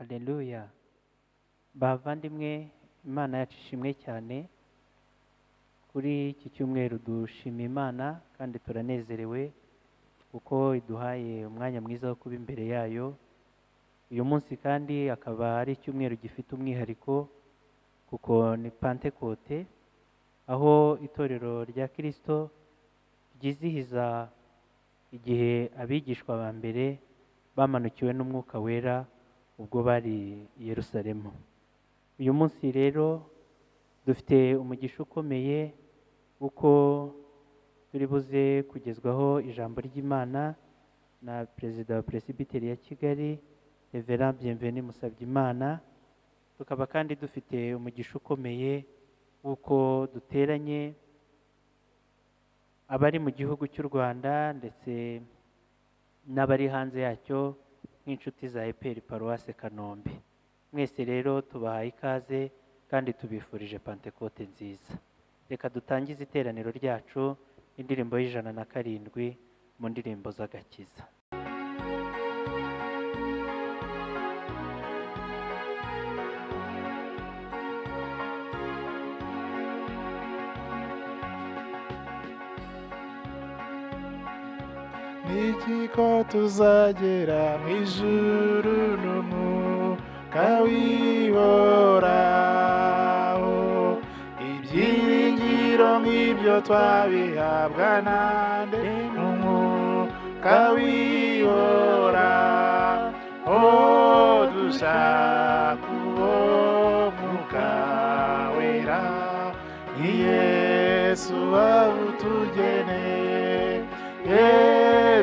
Haleluya. Bavandimwe, Imana yacu ishimwe cyane. Kuri iki cyumweru dushima Imana kandi turanezerewe kuko iduhaye umwanya mwiza wo kuba imbere yayo. Uyu munsi kandi akaba ari icyumweru gifite umwihariko kuko ni Pantekote, aho itorero rya Kristo ryizihiza igihe abigishwa ba mbere bamanukiwe n'Umwuka Wera ubwo bari i Yerusalemu. Uyu munsi rero dufite umugisha ukomeye kuko turi buze kugezwaho ijambo ry'Imana na Perezida wa Presbytery ya Kigali, Reverend Bienvenu Musabyimana. Tukaba kandi dufite umugisha ukomeye w'uko duteranye abari mu gihugu cy'u Rwanda ndetse n'abari hanze yacyo nk'inshuti za EPR Paruwase Kanombe. Mwese rero tubahaye ikaze kandi tubifurije Pantekote nziza. Reka dutangize iteraniro ryacu indirimbo y'107 mu ndirimbo z'agakiza. Niki ko tuzagera mu ijuru n'umwuka w'ihoraho, ibyiringiro nk'ibyo twabihabwa nande n'umwuka w'ihoraho, dushaka uwo mwuka wera ni Yesu wawutugeneye.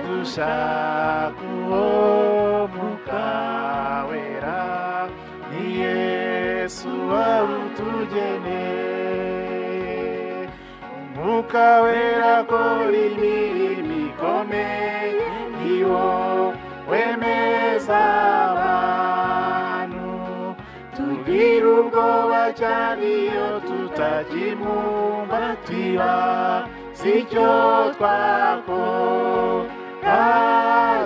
Dushaka uwo mwuka wera ni Yesu wawutugeneye. Umwuka wera akora imirimo ikomeye, niwo wemeza abantu. Tugira ubwoba cyane iyo tutakimwumva, twibaza icyo twakora.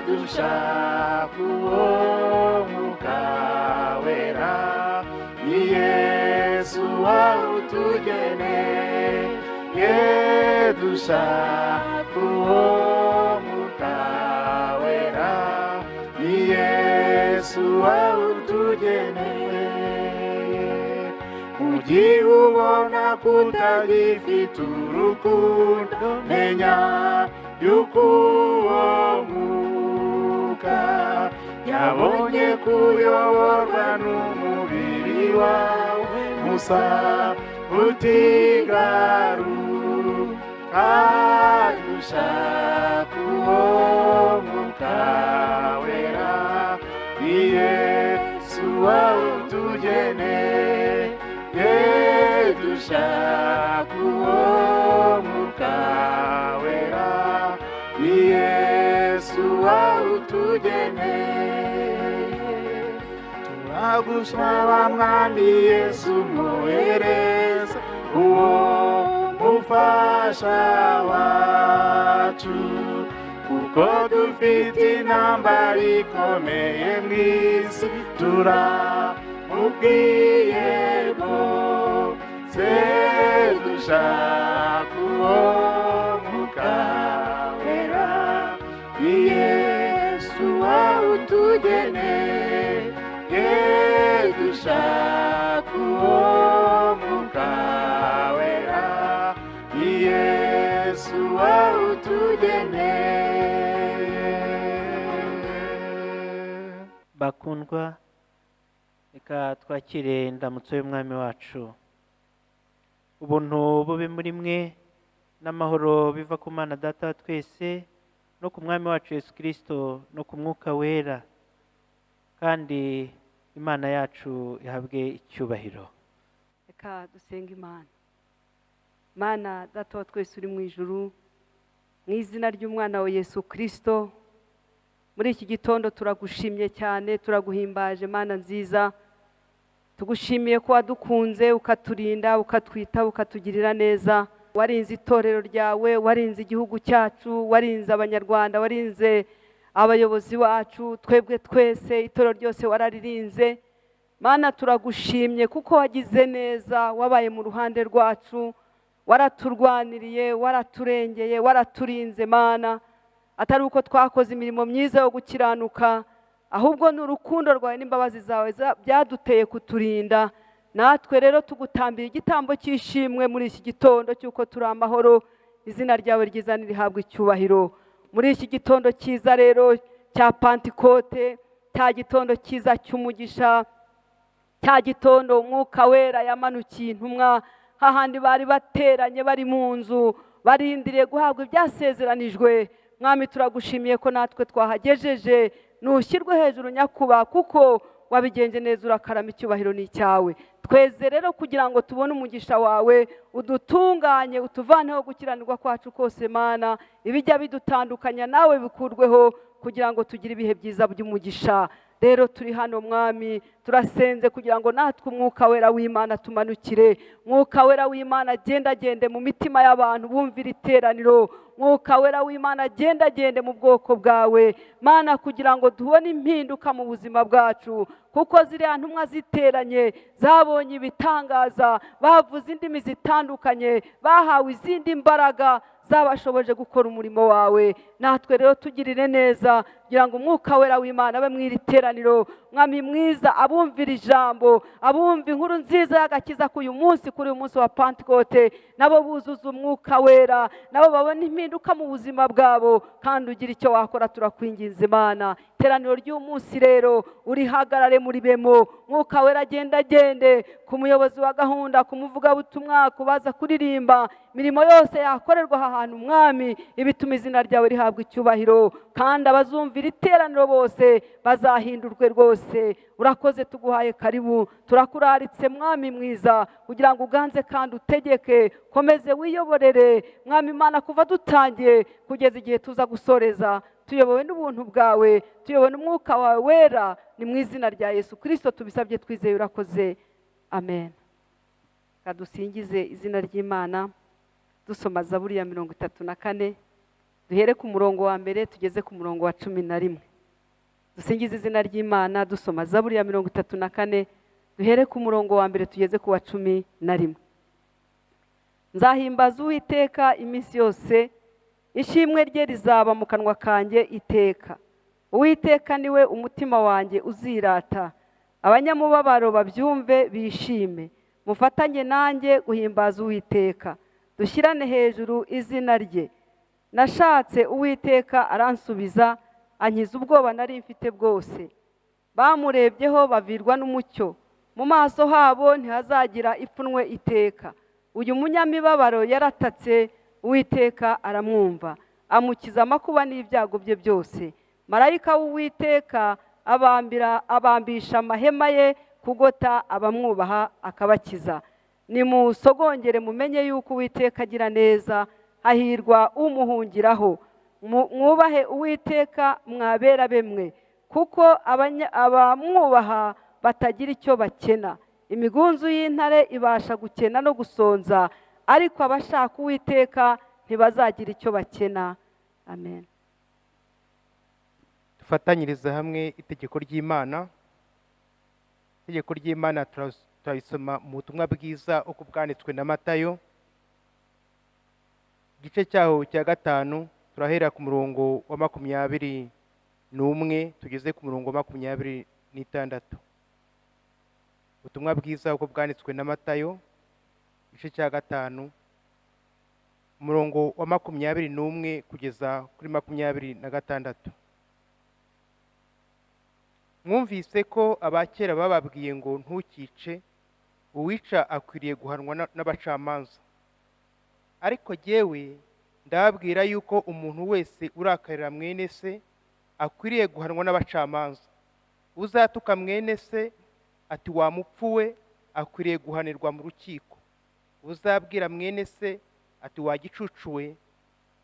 Dushaka uwo mwuka wera ni Yesu wawutugeneye. Dushaka uwo mwuka wera ni Yesu wawutugeneye. Mu gihe ubona ko utagifite urukundo, menya yuko uwo mwuka yabonye kuyoborwa n'umubiri wawe, musa utigaruka. Dushaka uwo mwuka wera ni Yesu wawutugeneye. Dushaka uwo mwuka wera ni Yesu wawutugeneye. Turagusaba Mwami Yesu mwohereza uwo mufasha wacu, kuko dufite intambara ikomeye mu isi, turamubwiye rwose. Dushaka uwo mwuka wera ni Yesu wawutugeneye. Dushaka uwo mwuka wera ni Yesu wawutugeneye. Bakundwa, reka twakire indamutso y'Umwami wacu. Ubuntu bube muri mwe n'amahoro biva ku Mana Data wa twese no ku Mwami wacu Yesu Kristo no ku Mwuka Wera, kandi Imana yacu ihabwe icyubahiro. Reka dusenge Imana. Mana Data wa twese uri mu ijuru, mu izina ry'Umwana wa Yesu Kristo, muri iki gitondo turagushimye cyane, turaguhimbaje Mana nziza. Tugushimiye ko wadukunze, ukaturinda, ukatwita, ukatugirira neza. Warinze itorero ryawe, warinze igihugu cyacu, warinze Abanyarwanda, warinze Abayobozi bacu, twebwe twese, itorero ryose wararirinze. Mana, turagushimye kuko wagize neza, wabaye mu ruhande rwacu, waraturwaniriye, waraturengeye, waraturinze. Mana, atari uko twakoze imirimo myiza yo gukiranuka, ahubwo ni urukundo rwawe n'imbabazi zawe byaduteye kuturinda. Natwe rero tugutambira igitambo cy'ishimwe muri iki gitondo cy'uko turi amahoro. Izina ryawe ryiza nirihabwe icyubahiro. Muri iki gitondo cyiza rero cya Pantekote, cya gitondo cyiza cy'umugisha, cya gitondo Umwuka Wera yamanukiye intumwa hahandi bari bateranye, bari mu nzu, barindiriye guhabwa ibyasezeranijwe. Mwami, turagushimiye ko natwe twahagejeje. Nushyirwe hejuru nyakuba, kuko wabigenje neza, urakarama, icyubahiro ni icyawe. Tweze rero kugira ngo tubone umugisha wawe, udutunganye, utuvaneho gukiranirwa kwacu kose. Mana, ibijya bidutandukanya nawe bikurweho, kugira ngo tugire ibihe byiza by'umugisha. Rero turi hano Mwami, turasenze kugira ngo natwe Umwuka Wera w'Imana tumanukire. Mwuka Wera w'Imana, agendagende mu mitima y'abantu bumvira iteraniro. Mwuka Wera w'Imana, agendagende mu bwoko bwawe, Mana, kugira ngo tubone impinduka mu buzima bwacu, kuko ziriya ntumwa ziteranye zabonye ibitangaza, bavuze indimi zitandukanye, bahawe izindi mbaraga zabashoboje gukora umurimo wawe. Natwe rero tugirire neza kugira ngo Umwuka Wera w'Imana abe mu iri teraniro. Mwami mwiza, abumvira ijambo, abumva inkuru nziza y'agakiza k'uyu munsi, kuri uyu munsi wa Pantekote, nabo buzuza Umwuka Wera, nabo babona impinduka mu buzima bwabo, kandi ugira icyo wakora. Turakwinginze Imana, iteraniro ry'uyu munsi rero urihagarare muri bemo. Mwuka Wera agendagende ku muyobozi wa gahunda, ku muvugabutumwa, kubaza kuririmba, imirimo yose yakorerwa aha hantu. Mwami, ibituma izina ryawe rihabwa icyubahiro, kandi abazumvira iteraniro bose bazahindurwe rwose. Urakoze, tuguhaye karibu, turakuraritse Mwami mwiza, kugira ngo uganze kandi utegeke, komeze wiyoborere Mwami Imana, kuva dutangiye kugeza igihe tuza gusoreza, tuyobowe n'ubuntu bwawe, tuyobowe n'Umwuka wawe Wera. Ni mu izina rya Yesu Kirisito tubisabye twizeye, urakoze, amen. Kadusingize izina ry'Imana dusoma Zaburi ya 34, duhere ku murongo wa 1 tugeze ku murongo wa 11. Dusingize izina ry'Imana dusoma Zaburi ya 34, duhere ku murongo wa 1 tugeze ku wa 11. Nzahimbaza Uwiteka iminsi yose, ishimwe rye rizaba mu kanwa kanjye iteka. Uwiteka niwe umutima wanjye uzirata, abanyamubabaro babyumve bishime. Mufatanye nanjye guhimbaza Uwiteka, dushyirane hejuru izina rye. Nashatse Uwiteka aransubiza, ankiza ubwoba nari mfite bwose. Bamurebyeho bavirwa n'umucyo, mu maso habo ntihazagira ipfunwe iteka. Uyu munyamibabaro yaratatse, Uwiteka aramwumva, amukiza amakuba n'ibyago bye byose. Marayika w'Uwiteka abambisha amahema ye kugota abamwubaha, akabakiza. Nimusogongere mumenye yuko Uwiteka agira neza, hahirwa umuhungiraho. Mwubahe Uwiteka mwabera bemwe, kuko abamwubaha batagira icyo bakena. Imigunzu y'intare ibasha gukena no gusonza, ariko abashaka Uwiteka ntibazagira icyo bakena. Amen. Dufatanyirize hamwe itegeko ry'Imana. Itegeko ry'Imana turarisoma mu butumwa bwiza uko bwanditswe na Matayo, igice cyaho cya 5, turahera ku murongo wa 21 tugeze ku murongo wa 26. Ubutumwa bwiza uko bwanditswe na Matayo, igice cya 5, umurongo wa 21 kugeza kuri 26. Mwumvise ko abakera bababwiye ngo: "Ntukice, uwica akwiriye guhanwa n'abacamanza." Ariko jyewe ndababwira yuko umuntu wese urakarira mwene se akwiriye guhanwa n'abacamanza. Uzatuka mwene se ati: "Wa mupfu we," akwiriye guhanirwa mu rukiko. Uzabwira mwene se ati: "Wa gicucu we,"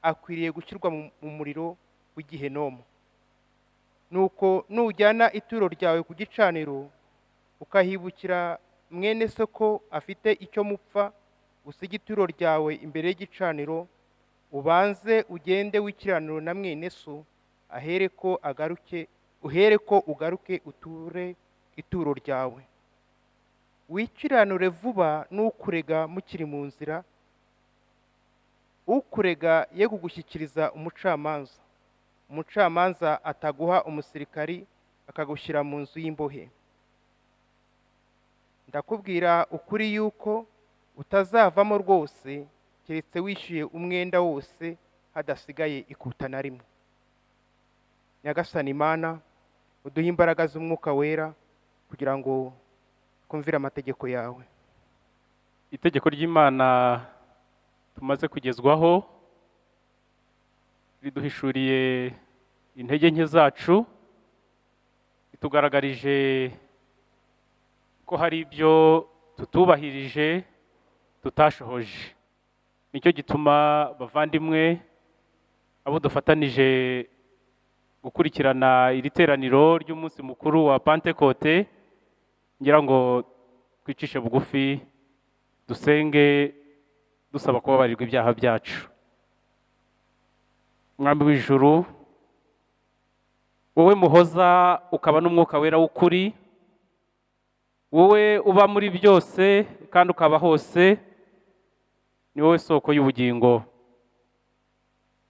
akwiriye gushyirwa mu muriro w'igihenomu. Nuko nujyana ituro ryawe ku gicaniro, ukahibukira mwene se ko afite icyo mupfa, usige ituro ryawe imbere y'igicaniro, ubanze ugende wikiranure na mwene so. Ahereko agaruke, uhereko ugaruke uture ituro ryawe. Wikiranure vuba n'ukurega mukiri mu nzira, ukurega ye kugushyikiriza umucamanza, umucamanza ataguha umusirikari akagushyira mu nzu y'imbohe. Ndakubwira ukuri yuko utazavamo rwose keretse wishyuye umwenda wose hadasigaye ikuta na rimwe. Nyagasani Imana, uduhe imbaraga z'Umwuka Wera kugira ngo twumvire amategeko yawe. Itegeko ry'Imana tumaze kugezwaho riduhishuriye intege nke zacu, ritugaragarije ko hari ibyo tutubahirije, tutashohoje. Nicyo gituma bavandimwe, abo dufatanije gukurikirana iri teraniro ry'umunsi mukuru wa Pantekote, ngira ngo twicishe bugufi dusenge dusaba kubabarirwa ibyaha byacu. Mwami w'ijuru, wowe muhoza ukaba n'Umwuka Wera w'ukuri, wowe uba muri byose kandi ukaba hose, ni wowe soko y'ubugingo.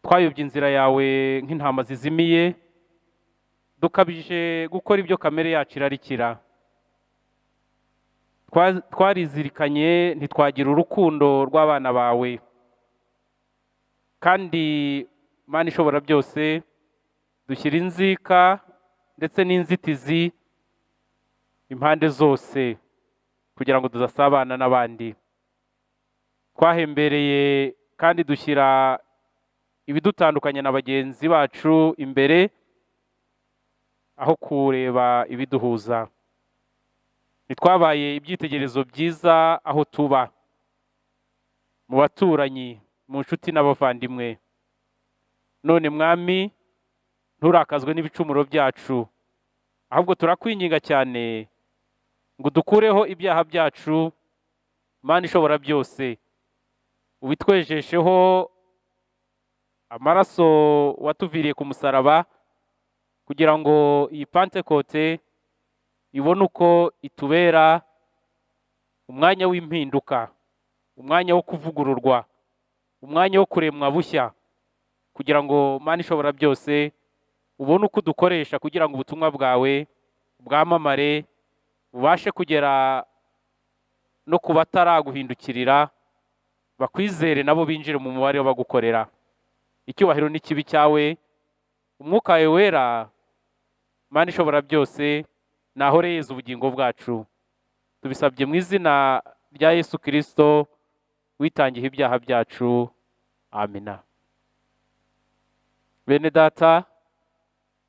Twayobye inzira yawe nk'intama zizimiye, dukabije gukora ibyo kamere yacu irarikira. Twarizirikanye ntitwagira urukundo rw'abana bawe. Kandi Mana ishobora byose, dushyira inzika ndetse n'inzitizi impande zose kugira ngo tudasabana n'abandi. Twahembereye kandi dushyira ibidutandukanya na bagenzi bacu imbere aho kureba ibiduhuza. Ntitwabaye ibyitegererezo byiza aho tuba, mu baturanyi, mu nshuti n'abavandimwe. None Mwami, nturakazwe n'ibicumuro byacu, ahubwo turakwinginga cyane ngo udukureho ibyaha byacu. Mana ishobora byose, ubitwejesheho amaraso watuviriye ku musaraba, kugira ngo iyi Pantekote ibone uko itubera umwanya w'impinduka, umwanya wo kuvugururwa, umwanya wo kuremwa bushya, kugira ngo Mana ishobora byose ubone uko udukoresha kugira ngo ubutumwa bwawe bwamamare, bubashe kugera no ku bataraguhindukirira, bakwizere nabo binjire mu mubare w'abagukorera. Icyubahiro n'ikibi cyawe, Umwuka wawe Wera, Mana ishobora byose, nahore yeza ubugingo bwacu. Tubisabye mu izina rya Yesu Kristo witangiye ibyaha byacu. Amina. Bene data,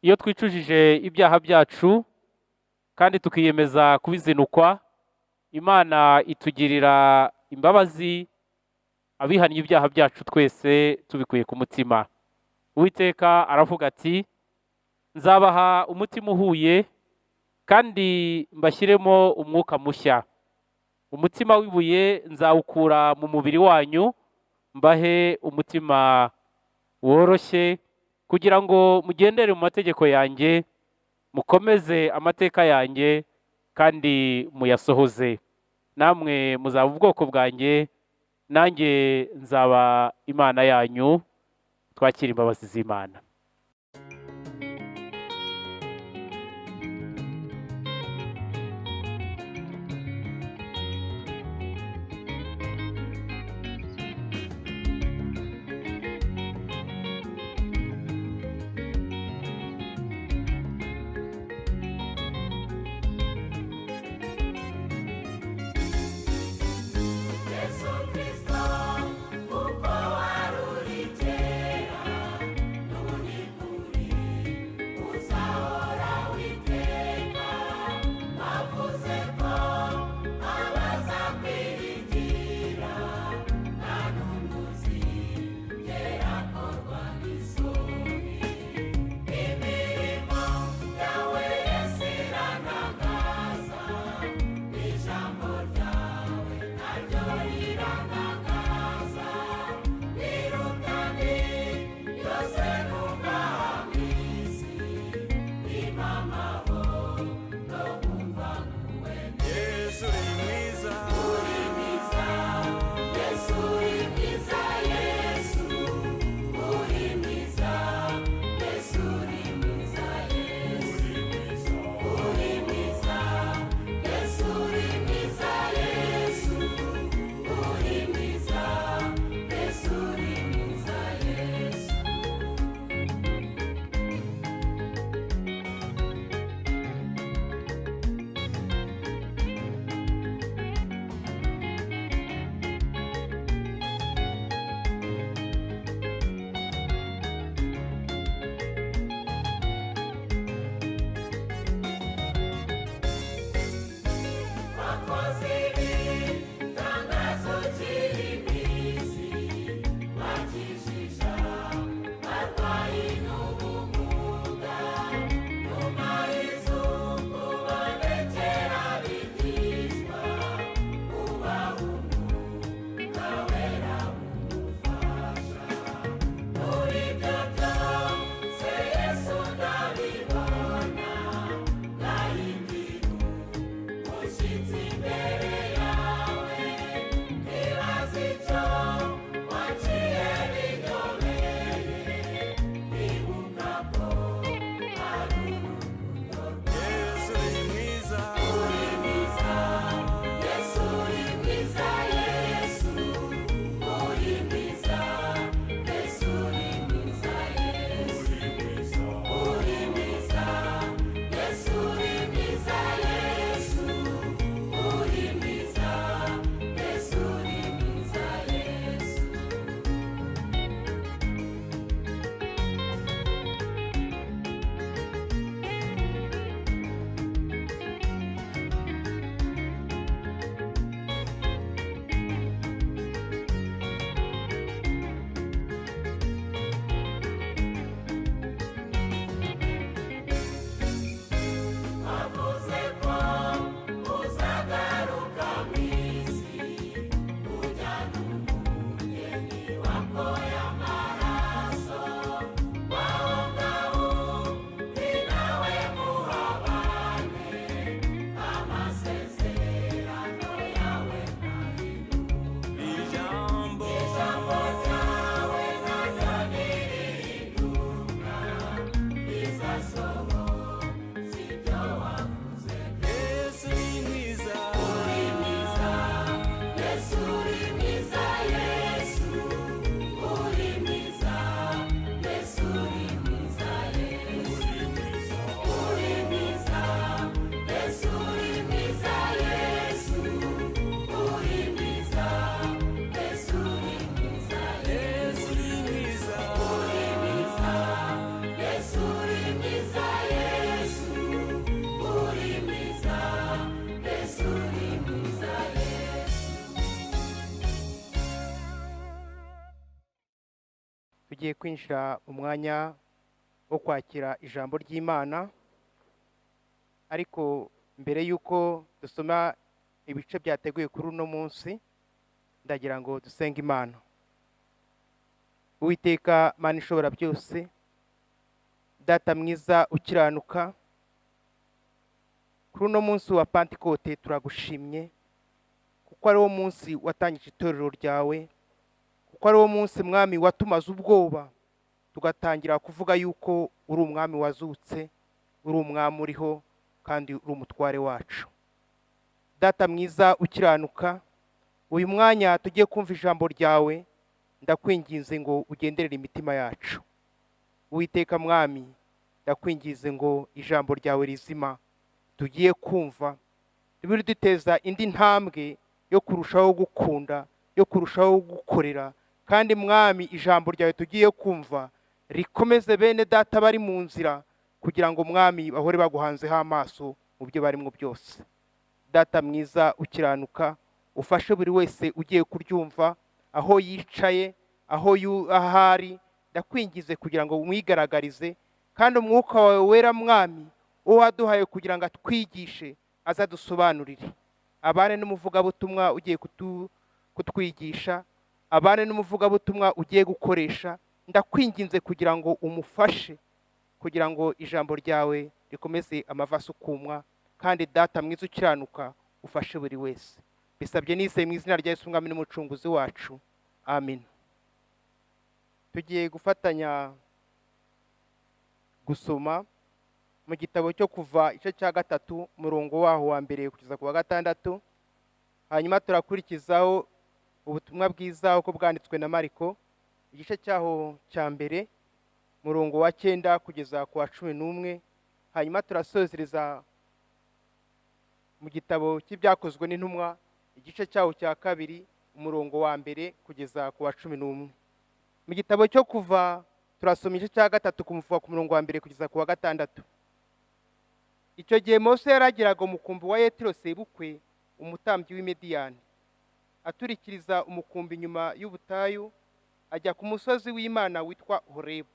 iyo twicujije ibyaha byacu kandi tukiyemeza kubizinukwa, Imana itugirira imbabazi abihannye ibyaha byacu twese tubikuye ku mutima. Uwiteka aravuga ati: nzabaha umutima uhuye kandi mbashyiremo umwuka mushya. Umutima w'ibuye nzawukura mu mubiri wanyu, mbahe umutima woroshye, kugira ngo mugendere mu mategeko yanjye, mukomeze amateka yanjye kandi muyasohoze. Namwe muzaba ubwoko bwanjye, nanjye nzaba Imana yanyu. Twakire imbabazi z'Imana. Yesu Kristo, uko wari uri kera, n'ubu Tugiye kwinjira mu mwanya wo kwakira ijambo ry'Imana, ariko mbere y'uko dusoma ibice byateguwe kuri uno munsi, ndagira ngo dusenge Imana. Uwiteka Mana ishobora byose, Data mwiza ukiranuka, kuri uno munsi wa Pantekote turagushimye kuko ari wo munsi watangije itorero ryawe, kuko ari wo munsi Mwami watumaze ubwoba tugatangira kuvuga yuko uri umwami wazutse, uri umwami uriho kandi uri umutware wacu. Data mwiza ukiranuka, uyu mwanya tugiye kumva ijambo ryawe, ndakwinginze ngo ugenderere imitima yacu. Uwiteka Mwami, ndakwinginze ngo ijambo ryawe rizima tugiye kumva ribe riduteza indi ntambwe yo kurushaho gukunda, yo kurushaho gukorera. Kandi Mwami, ijambo ryawe tugiye kumva rikomeze bene data bari mu nzira, kugira ngo Mwami bahore baguhanzeho amaso mu byo barimo byose. Data mwiza ukiranuka, ufashe buri wese ugiye kuryumva, aho yicaye, aho ahari, ndakwingize kugira ngo umwigaragarize, kandi umwuka wawe wera Mwami uwo waduhaye kugira ngo atwigishe azadusobanurire. Abane n'umuvugabutumwa ugiye kutwigisha, abane n'umuvugabutumwa ugiye gukoresha, ndakwinginze kugira ngo umufashe, kugira ngo ijambo ryawe rikomeze amava asukumwa, kandi Data mwiza ukiranuka ufashe buri wese. Bisabye nizeye mu izina rya Yesu Umwami n'Umucunguzi wacu, amen. Tugiye gufatanya gusoma mu gitabo cyo Kuva igice cya 3 umurongo waho wa mbere kugeza ku wa 6, hanyuma turakurikizaho ubutumwa bwiza uko bwanditswe na Mariko igice cyaho cya mbere murongo wa 9 kugeza ku wa 11, hanyuma turasozereza mu gitabo cy'ibyakozwe n'intumwa igice cyaho cya 2 umurongo wa mbere kugeza ku wa 11. Mu gitabo cyo Kuva turasoma igice cya 3 kumuvuga ku murongo wa mbere kugeza ku wa 6. Icyo gihe Mose yaragiraga umukumbi wa Yetiro sebukwe, umutambyi w'i Midiyani, aturikiriza umukumbi inyuma y'ubutayu, ajya ku musozi w'Imana witwa Horebu.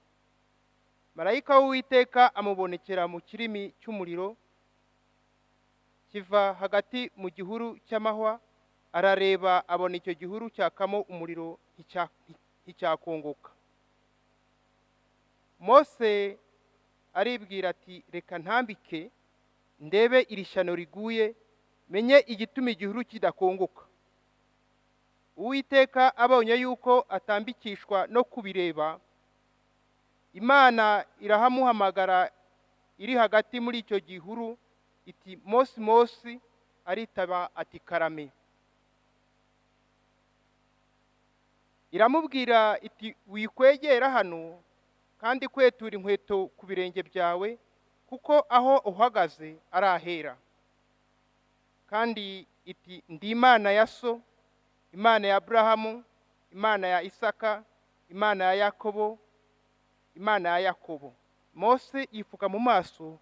Marayika w'Uwiteka amubonekera mu kirimi cy'umuriro kiva hagati mu gihuru cy'amahwa, arareba abona icyo gihuru cyakamo umuriro nticyakongoka. Mose aribwira ati, reka ntambike ndebe iri shyano riguye, menye igituma igihuru kidakongoka. Uwiteka abonye yuko atambikishwa no kubireba, Imana irahamuhamagara iri hagati muri icyo gihuru iti, Mose, Mose. Aritaba ati, karame. Iramubwira iti, wikwegera hano kandi kwetura inkweto ku birenge byawe, kuko aho uhagaze ari ahera. Kandi iti, ndi Imana ya so, Imana ya Abrahamu, Imana ya Isaka, Imana ya Yakobo, Imana ya Yakobo. Mose yifuka mu maso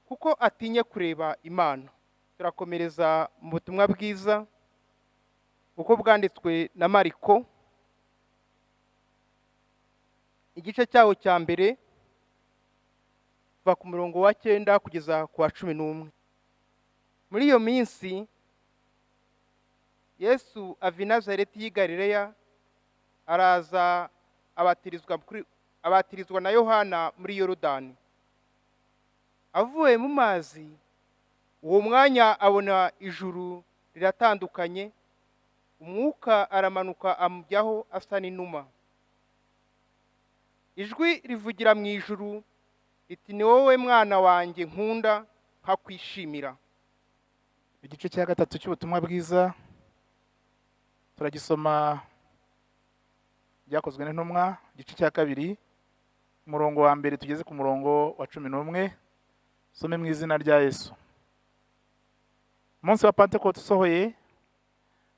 kuko atinye kureba Imana. Turakomereza mu butumwa bwiza uko bwanditswe na Mariko igice cyaho cya mbere kuva ku murongo wa 9 kugeza ku wa 11. Muri iyo minsi Yesu ava i Nazareti y'i Galileya, araza abatirizwa na Yohana muri Yorodani. Avuye mu mazi, uwo mwanya abona ijuru riratandukanye, umwuka aramanuka amujyaho asa n'inuma. Ijwi rivugira mu ijuru riti, ni wowe mwana wanjye nkunda nkakwishimira. Igice cya 3 cy'ubutumwa bwiza turagisoma byakozwe n'intumwa, igice cya 2 umurongo wa mbere tugeze ku murongo wa 11. Some mu izina rya Yesu. Umunsi wa Pentekote usohoye,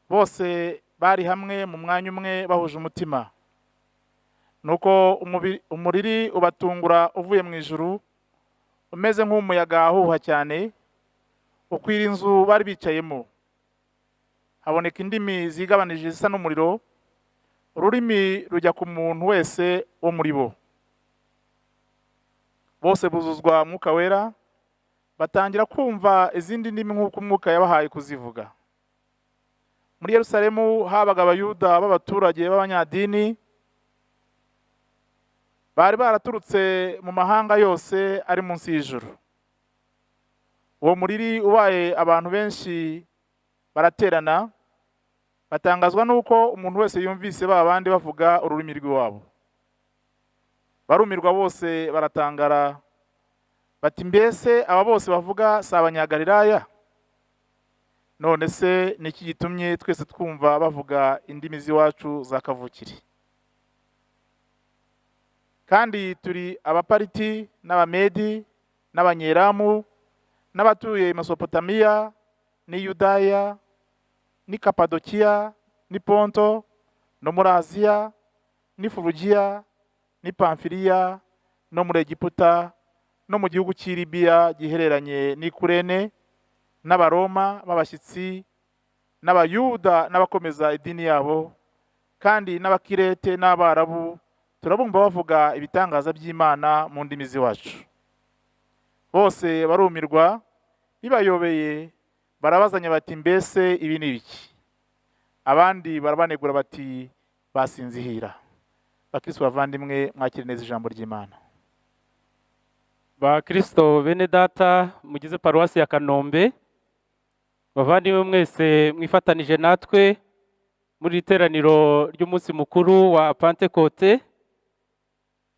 bose bari hamwe mu mwanya umwe bahuje umutima. Nuko umuriri ubatungura uvuye mu ijuru, umeze nk'umuyaga uhuha cyane, ukwira inzu bari bicayemo. Haboneka indimi zigabanije zisa n'umuriro, Ururimi rujya ku muntu wese wo muri bo. Bose buzuzwa Mwuka Wera, batangira kumva izindi ndimi nk'uko Umwuka yabahaye kuzivuga. Muri Yerusalemu habaga Abayuda b'abaturage b'abanyadini bari baraturutse mu mahanga yose ari munsi y'ijuru. Uwo muriri ubaye, abantu benshi baraterana, batangazwa n'uko umuntu wese yumvise ba bandi bavuga ururimi rw'iwabo. Barumirwa bose, baratangara bati: "Mbese aba bose bavuga si Abanyagalilaya? None se ni iki gitumye twese twumva bavuga indimi z'iwacu za kavukire? Kandi turi Abapariti n'Abamedi n'Abanyeramu n'abatuye Mesopotamiya n'i Yudaya n'i Kapadokiya n'i Ponto no muri Aziya n'i Furugiya n'i Pamfiliya no muri Egiputa no mu gihugu cy'i Libiya gihereranye n'i Kurene, n'Abaroma b'abashyitsi, n'Abayuda n'abakomeza idini yabo, kandi n'Abakirete n'Abarabu, turabumva bavuga ibitangaza by'Imana mu ndimi z'iwacu." Bose barumirwa bibayobeye, barabazanya bati: "Mbese ibi ni ibiki?" Abandi barabanegura bati: "Basinzihira." Bakristo bavandimwe, mwakire neza ijambo ry'Imana. Bakristo bene data mugize paruwasi ya Kanombe, bavandimwe mwese mwifatanije natwe muri iri teraniro ry'umunsi mukuru wa Pantekote,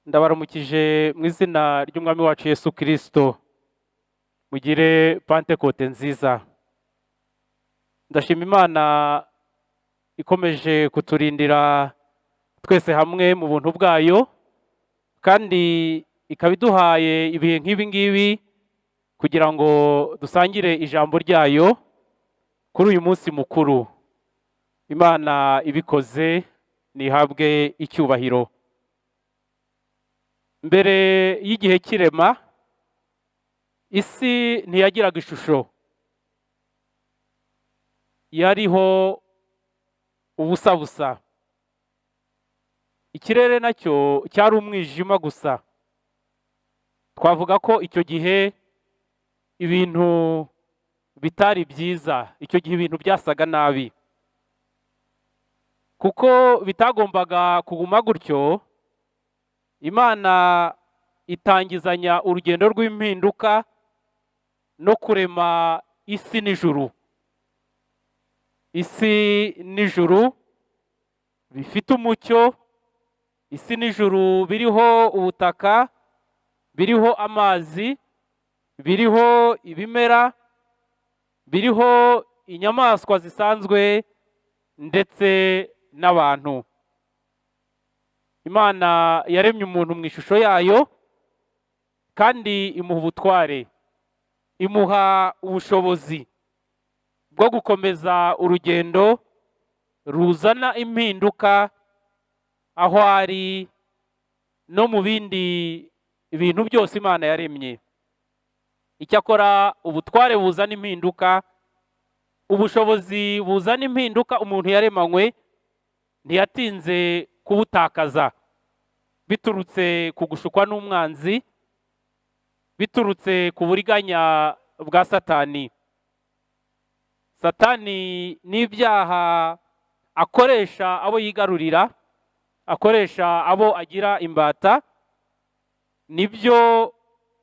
ndabaramukije mu izina ry'Umwami wacu Yesu Kirisito. Mugire Pantekote nziza. Ndashima Imana ikomeje kuturindira twese hamwe mu buntu bwayo, kandi ikaba iduhaye ibihe nk'ibi ngibi kugira ngo dusangire ijambo ryayo kuri uyu munsi mukuru. Imana ibikoze ntihabwe icyubahiro. Mbere y'igihe cy'irema, isi ntiyagiraga ishusho, yariho ubusa busa. Ikirere nacyo cyari umwijima gusa. Twavuga ko icyo gihe ibintu bitari byiza, icyo gihe ibintu byasaga nabi. Kuko bitagombaga kuguma gutyo, Imana itangizanya urugendo rw'impinduka no kurema isi n'ijuru. Isi n'ijuru bifite umucyo, isi n'ijuru biriho ubutaka, biriho amazi, biriho ibimera, biriho inyamaswa zisanzwe ndetse n'abantu. Imana yaremye umuntu mu ishusho yayo kandi imuha ubutware, imuha ubushobozi bwo gukomeza urugendo ruzana impinduka aho ari no mu bindi bintu byose Imana yaremye. Icyakora ubutware buzana impinduka, ubushobozi buzana impinduka umuntu yaremanywe, ntiyatinze kubutakaza biturutse ku gushukwa n'umwanzi, biturutse ku buriganya bwa Satani. Satani n'ibyaha akoresha abo yigarurira, akoresha abo agira imbata, nibyo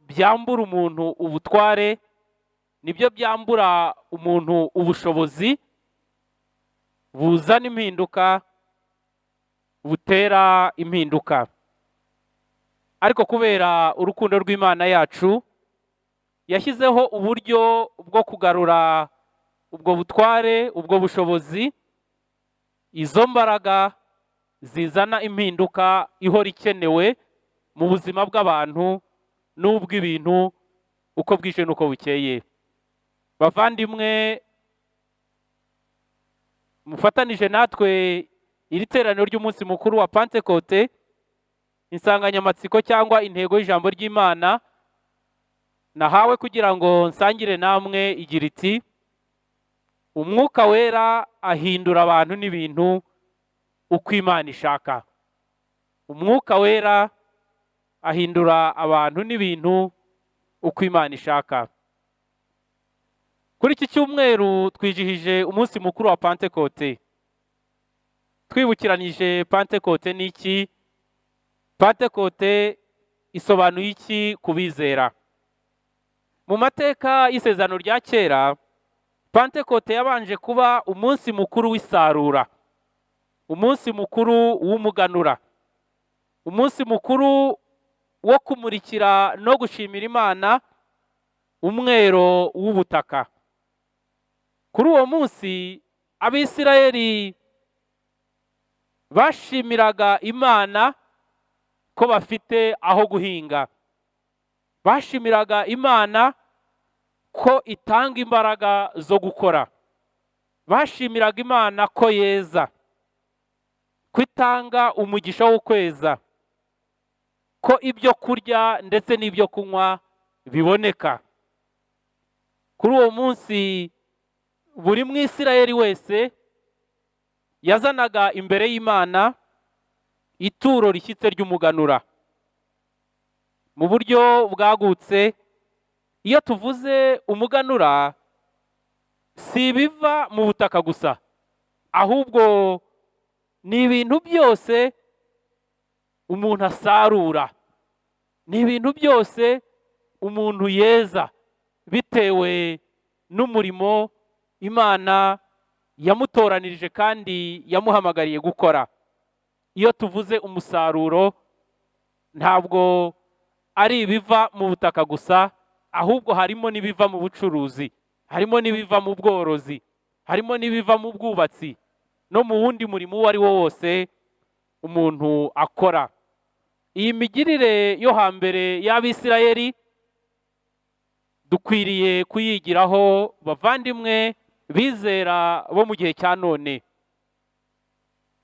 byambura umuntu ubutware, nibyo byambura umuntu ubushobozi buzana impinduka, butera impinduka. Ariko kubera urukundo rw'Imana yacu, yashyizeho uburyo bwo kugarura ubwo butware, ubwo bushobozi, izo mbaraga zizana impinduka ihora ikenewe mu buzima bw'abantu n'ubw'ibintu uko bwije n'uko bukeye. Bavandimwe mufatanije natwe iri teraniro ry'umunsi mukuru wa Pantekote, insanganyamatsiko cyangwa intego y'ijambo ry'Imana nahawe kugira ngo nsangire namwe igira iti: "Umwuka Wera ahindura abantu n'ibintu." uko Imana ishaka. Umwuka Wera ahindura abantu n'ibintu uko Imana ishaka. Kuri iki cyumweru twijihije umunsi mukuru wa Pantekote. Twibukiranije Pantekote ni iki? Pantekote isobanuye iki ku bizera? Mu mateka y'isezerano rya kera, Pantekote yabanje kuba umunsi mukuru w'isarura, umunsi mukuru w'umuganura, umunsi mukuru wo kumurikira no gushimira Imana umwero w'ubutaka. Kuri uwo munsi Abisirayeli bashimiraga Imana ko bafite aho guhinga, bashimiraga Imana ko itanga imbaraga zo gukora, bashimiraga Imana ko yeza, ko itanga umugisha wo kweza, ko ibyo kurya ndetse n'ibyo kunywa biboneka. Kuri uwo munsi buri Mwisirayeli wese yazanaga imbere y'Imana ituro rishyitse ry'umuganura. Mu buryo bwagutse, iyo tuvuze umuganura si ibiva mu butaka gusa, ahubwo ni ibintu byose umuntu asarura, ni ibintu byose umuntu yeza bitewe n'umurimo Imana yamutoranirije kandi yamuhamagariye gukora. Iyo tuvuze umusaruro ntabwo ari ibiva mu butaka gusa, ahubwo harimo n'ibiva mu bucuruzi, harimo n'ibiva mu bworozi, harimo n'ibiva mu bwubatsi no mu wundi murimo uwo ari wo wose umuntu akora. Iyi migirire yo hambere y'Abisirayeli dukwiriye kuyigiraho, bavandimwe bizera bo mu gihe cya none.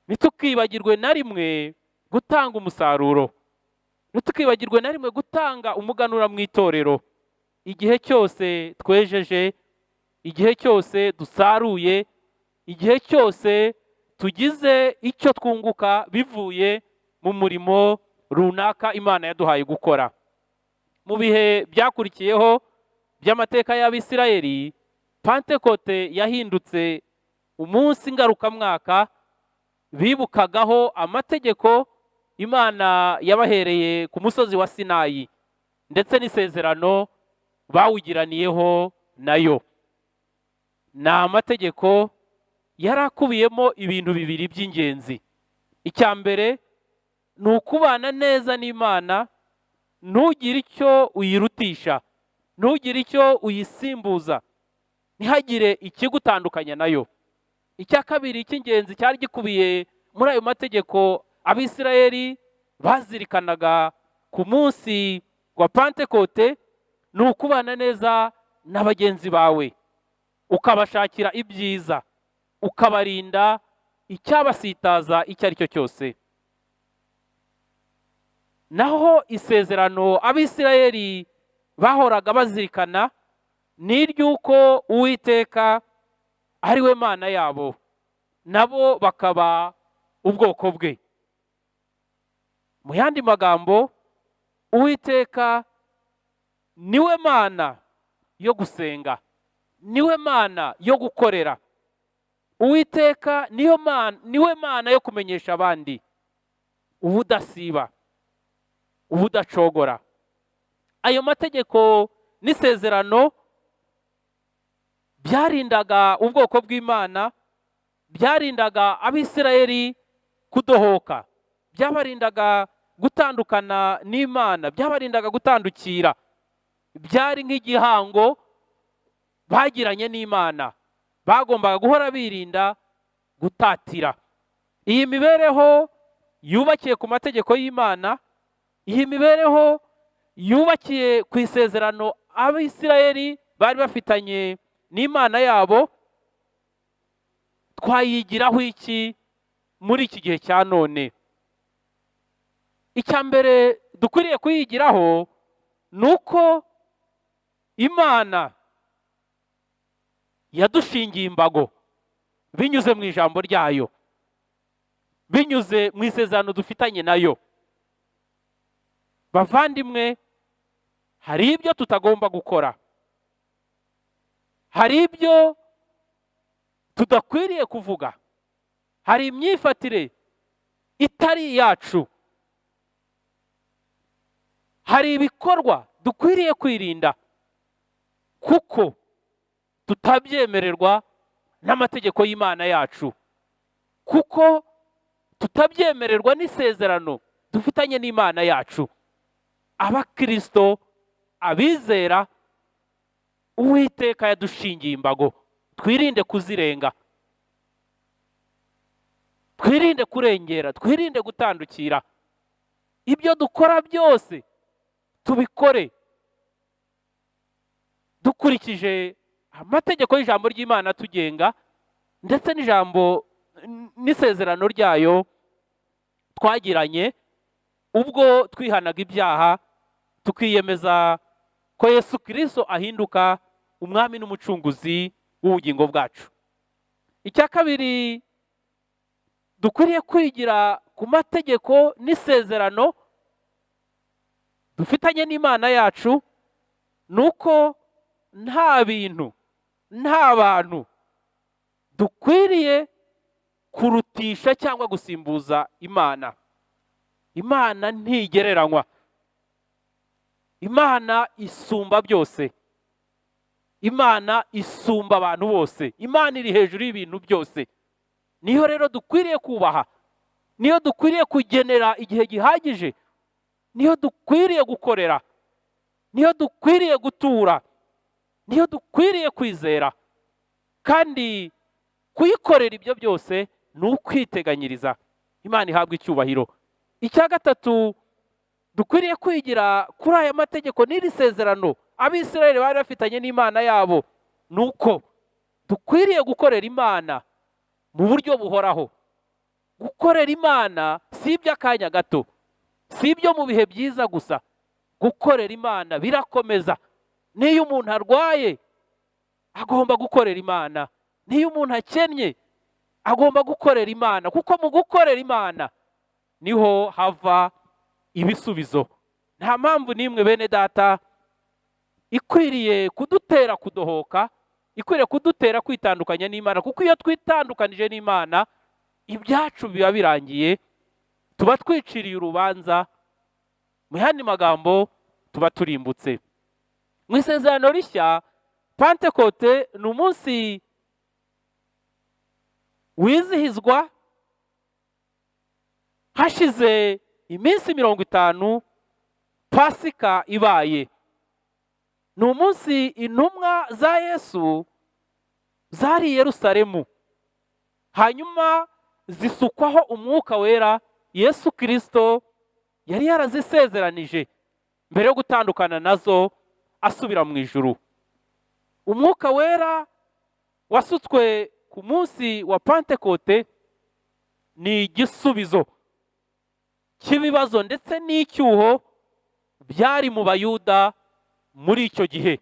Ntitukibagirwe na rimwe gutanga umusaruro, ntitukibagirwe na rimwe gutanga umuganura mu itorero. Igihe cyose twejeje, igihe cyose dusaruye, igihe cyose tugize icyo twunguka bivuye mu murimo runaka Imana yaduhaye gukora. Mu bihe byakurikiyeho by'amateka y'Abisirayeli, Pantekote yahindutse umunsi ngarukamwaka bibukagaho amategeko Imana yabahereye ku musozi wa Sinayi ndetse n'isezerano bawugiraniyeho nayo. Ni amategeko yari akubiyemo ibintu bibiri by'ingenzi. Icya mbere ni ukubana neza n'Imana, ntugire icyo uyirutisha, ntugire icyo uyisimbuza, ntihagire ikigutandukanya nayo. Icya kabiri cy'ingenzi cyari gikubiye muri ayo mategeko Abisirayeli bazirikanaga ku munsi wa Pantekote ni ukubana neza na bagenzi bawe, ukabashakira ibyiza, ukabarinda icyabasitaza icyo ari cyo cyose. Naho isezerano Abisirayeli bahoraga bazirikana ni iry'uko Uwiteka ari we Mana yabo, nabo bakaba ubwoko bwe. Mu yandi magambo, Uwiteka niwe Mana yo gusenga, niwe Mana yo gukorera. Uwiteka niwe Mana yo kumenyesha abandi ubudasiba, ubudacogora. Ayo mategeko n'isezerano byarindaga ubwoko bw'Imana, byarindaga Abisirayeli kudohoka, byabarindaga gutandukana n'Imana, byabarindaga gutandukira. Byari nk'igihango bagiranye n'Imana, bagombaga guhora birinda gutatira. Iyi mibereho yubakiye ku mategeko y'Imana, iyi mibereho yubakiye ku isezerano Abisirayeli bari bafitanye n'Imana yabo, twayigiraho iki muri iki gihe cya none? Icya mbere dukwiriye kuyigiraho ni uko Imana yadushingiye imbago binyuze mu ijambo ryayo. Binyuze mu isezerano dufitanye nayo. Bavandimwe, hari ibyo tutagomba gukora, hari ibyo tudakwiriye kuvuga, hari imyifatire itari iyacu, hari ibikorwa dukwiriye kwirinda kuko tutabyemererwa n'amategeko y'Imana yacu, kuko tutabyemererwa n'isezerano dufitanye n'Imana yacu. Abakirisito, abizera, Uwiteka yadushingiye imbago, twirinde kuzirenga, twirinde kurengera, twirinde gutandukira. Ibyo dukora byose tubikore dukurikije amategeko y'ijambo ry'Imana tugenga, ndetse n'ijambo n'isezerano ryayo twagiranye ubwo twihanaga ibyaha, tukiyemeza ko Yesu Kirisito ahinduka umwami n'umucunguzi w'ubugingo bwacu. Icya kabiri dukwiriye kwigira ku mategeko n'isezerano dufitanye n'Imana yacu ni uko nta bintu, nta bantu dukwiriye kurutisha cyangwa gusimbuza Imana. Imana ntigereranywa, Imana isumba byose, Imana isumba abantu bose, Imana iri hejuru y'ibintu byose. Niyo rero dukwiriye kubaha, niyo dukwiriye kugenera igihe gihagije, niyo dukwiriye gukorera, niyo dukwiriye gutura, niyo dukwiriye kwizera. Kandi kuyikorera ibyo byose ni ukwiteganyiriza. Imana ihabwa icyubahiro. Icya gatatu dukwiriye kwigira kuri aya mategeko n'iri sezerano Abisirayeli bari bafitanye n'Imana yabo ni uko dukwiriye gukorera Imana mu buryo buhoraho. Gukorera Imana si iby'akanya gato, si ibyo mu bihe byiza gusa. Gukorera Imana birakomeza. N'iyo umuntu arwaye agomba gukorera Imana, n'iyo umuntu akennye agomba gukorera Imana, kuko mu gukorera Imana niho hava ibisubizo. Nta mpamvu n'imwe, bene data, ikwiriye kudutera kudohoka, ikwiriye kudutera kwitandukanya n'Imana, kuko iyo twitandukanije n'Imana ibyacu biba birangiye, tuba twiciriye urubanza, mu yandi magambo tuba turimbutse. Mu isezerano rishya, Pantekote ni umunsi wizihizwa hashize iminsi 50 Pasika ibaye. Ni umunsi intumwa za Yesu zari i Yerusalemu, hanyuma zisukwaho umwuka wera Yesu Kirisito yari yarazisezeranije mbere yo gutandukana nazo asubira mu ijuru. Umwuka wera wasutswe ku munsi wa Pantekote ni igisubizo cy'ibibazo ndetse n'icyuho byari mu Bayuda muri icyo gihe.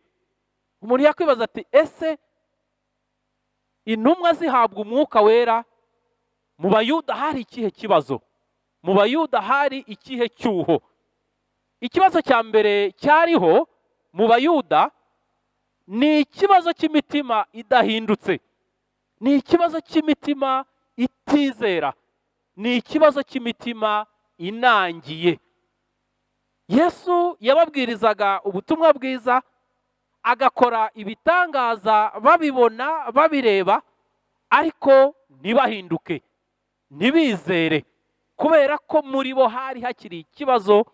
Umuntu yakwibaza ati: ese intumwa zihabwa umwuka wera mu Bayuda hari ikihe kibazo? Mu Bayuda hari ikihe cyuho? Ikibazo cya mbere cyariho mu Bayuda ni ikibazo cy'imitima idahindutse, ni ikibazo cy'imitima itizera, ni ikibazo cy'imitima inangiye. Yesu yababwirizaga ubutumwa bwiza, agakora ibitangaza babibona, babireba, ariko ntibahinduke, ntibizere, kubera ko muri bo hari hakiri ikibazo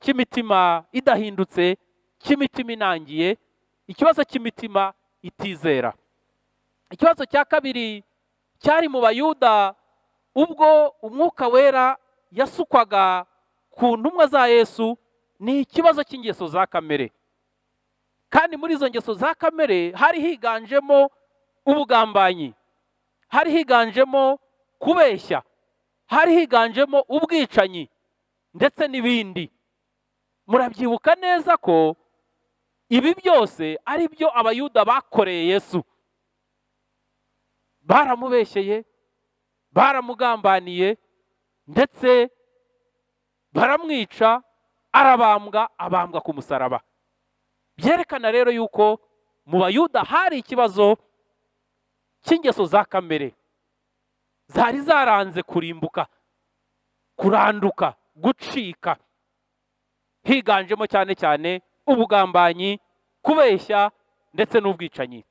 cy'imitima idahindutse, cy'imitima inangiye, ikibazo cy'imitima itizera. Ikibazo cya kabiri cyari mu Bayuda ubwo umwuka wera yasukwaga ku ntumwa za Yesu ni ikibazo cy'ingeso za kamere. Kandi muri izo ngeso za kamere hari higanjemo ubugambanyi, hari higanjemo kubeshya, hari higanjemo ubwicanyi ndetse n'ibindi. Murabyibuka neza ko ibi byose ari byo Abayuda bakoreye Yesu. Baramubeshyeye, Baramugambaniye ndetse baramwica, arabambwa, abambwa ku musaraba. Byerekana rero yuko mu Bayuda hari ikibazo cy'ingeso za kamere zari zaranze kurimbuka, kuranduka, gucika, higanjemo cyane cyane ubugambanyi, kubeshya ndetse n'ubwicanyi.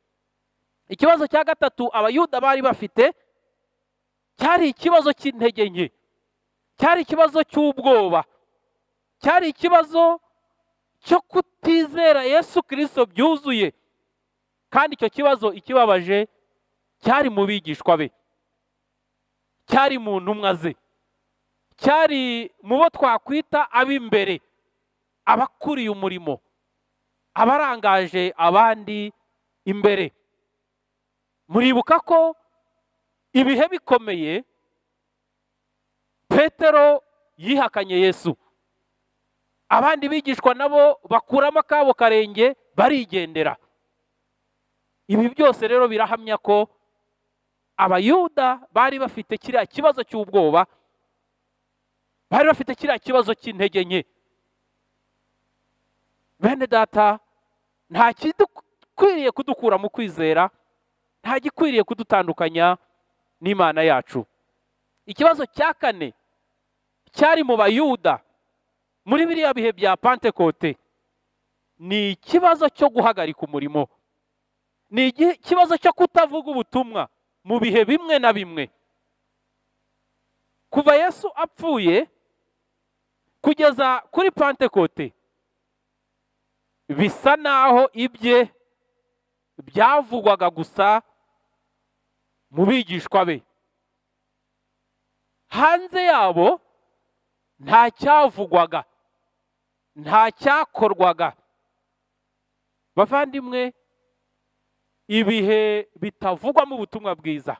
Ikibazo cya gatatu Abayuda bari bafite cyari ikibazo cy'intege nke, cyari ikibazo cy'ubwoba, cyari ikibazo cyo kutizera Yesu Kirisito byuzuye. Kandi icyo kibazo, ikibabaje, cyari mu bigishwa be, cyari mu ntumwa ze, cyari mu bo twakwita ab'imbere, abakuriye umurimo, abarangaje abandi imbere. Muribuka ko ibihe bikomeye Petero yihakanye Yesu, abandi bigishwa nabo bakuramo akabo karenge barigendera. Ibi byose rero birahamya ko Abayuda bari bafite kiriya kibazo cy'ubwoba, bari bafite kiriya kibazo cy'intege nke. Bene data, nta kidukwiriye kudukura mu kwizera, nta gikwiriye kudutandukanya n'Imana yacu. Ikibazo cya kane cyari mu Bayuda muri biriya bihe bya Pantekote ni ikibazo cyo guhagarika umurimo, ni ikibazo cyo kutavuga ubutumwa mu bihe bimwe na bimwe. Kuva Yesu apfuye kugeza kuri Pantekote bisa naho ibye byavugwaga gusa mu bigishwa be, hanze yabo nta cyavugwaga, nta cyakorwaga. Bavandimwe, ibihe bitavugwamo ubutumwa bwiza,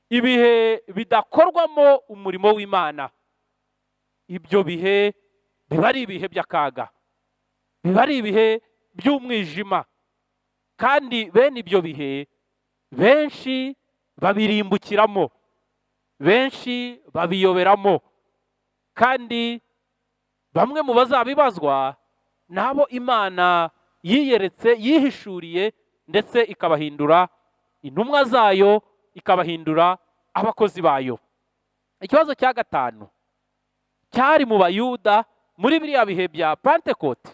ibihe bidakorwamo umurimo w'Imana, ibyo bihe biba ari ibihe by'akaga, biba ari ibihe by'umwijima. Kandi bene ibyo bihe benshi babirimbukiramo, benshi babiyoberamo, kandi bamwe mu bazabibazwa nabo Imana yiyeretse, yihishuriye, ndetse ikabahindura intumwa zayo, ikabahindura abakozi bayo. Ikibazo cya gatanu cyari mu Bayuda muri biriya bihe bya Pantekote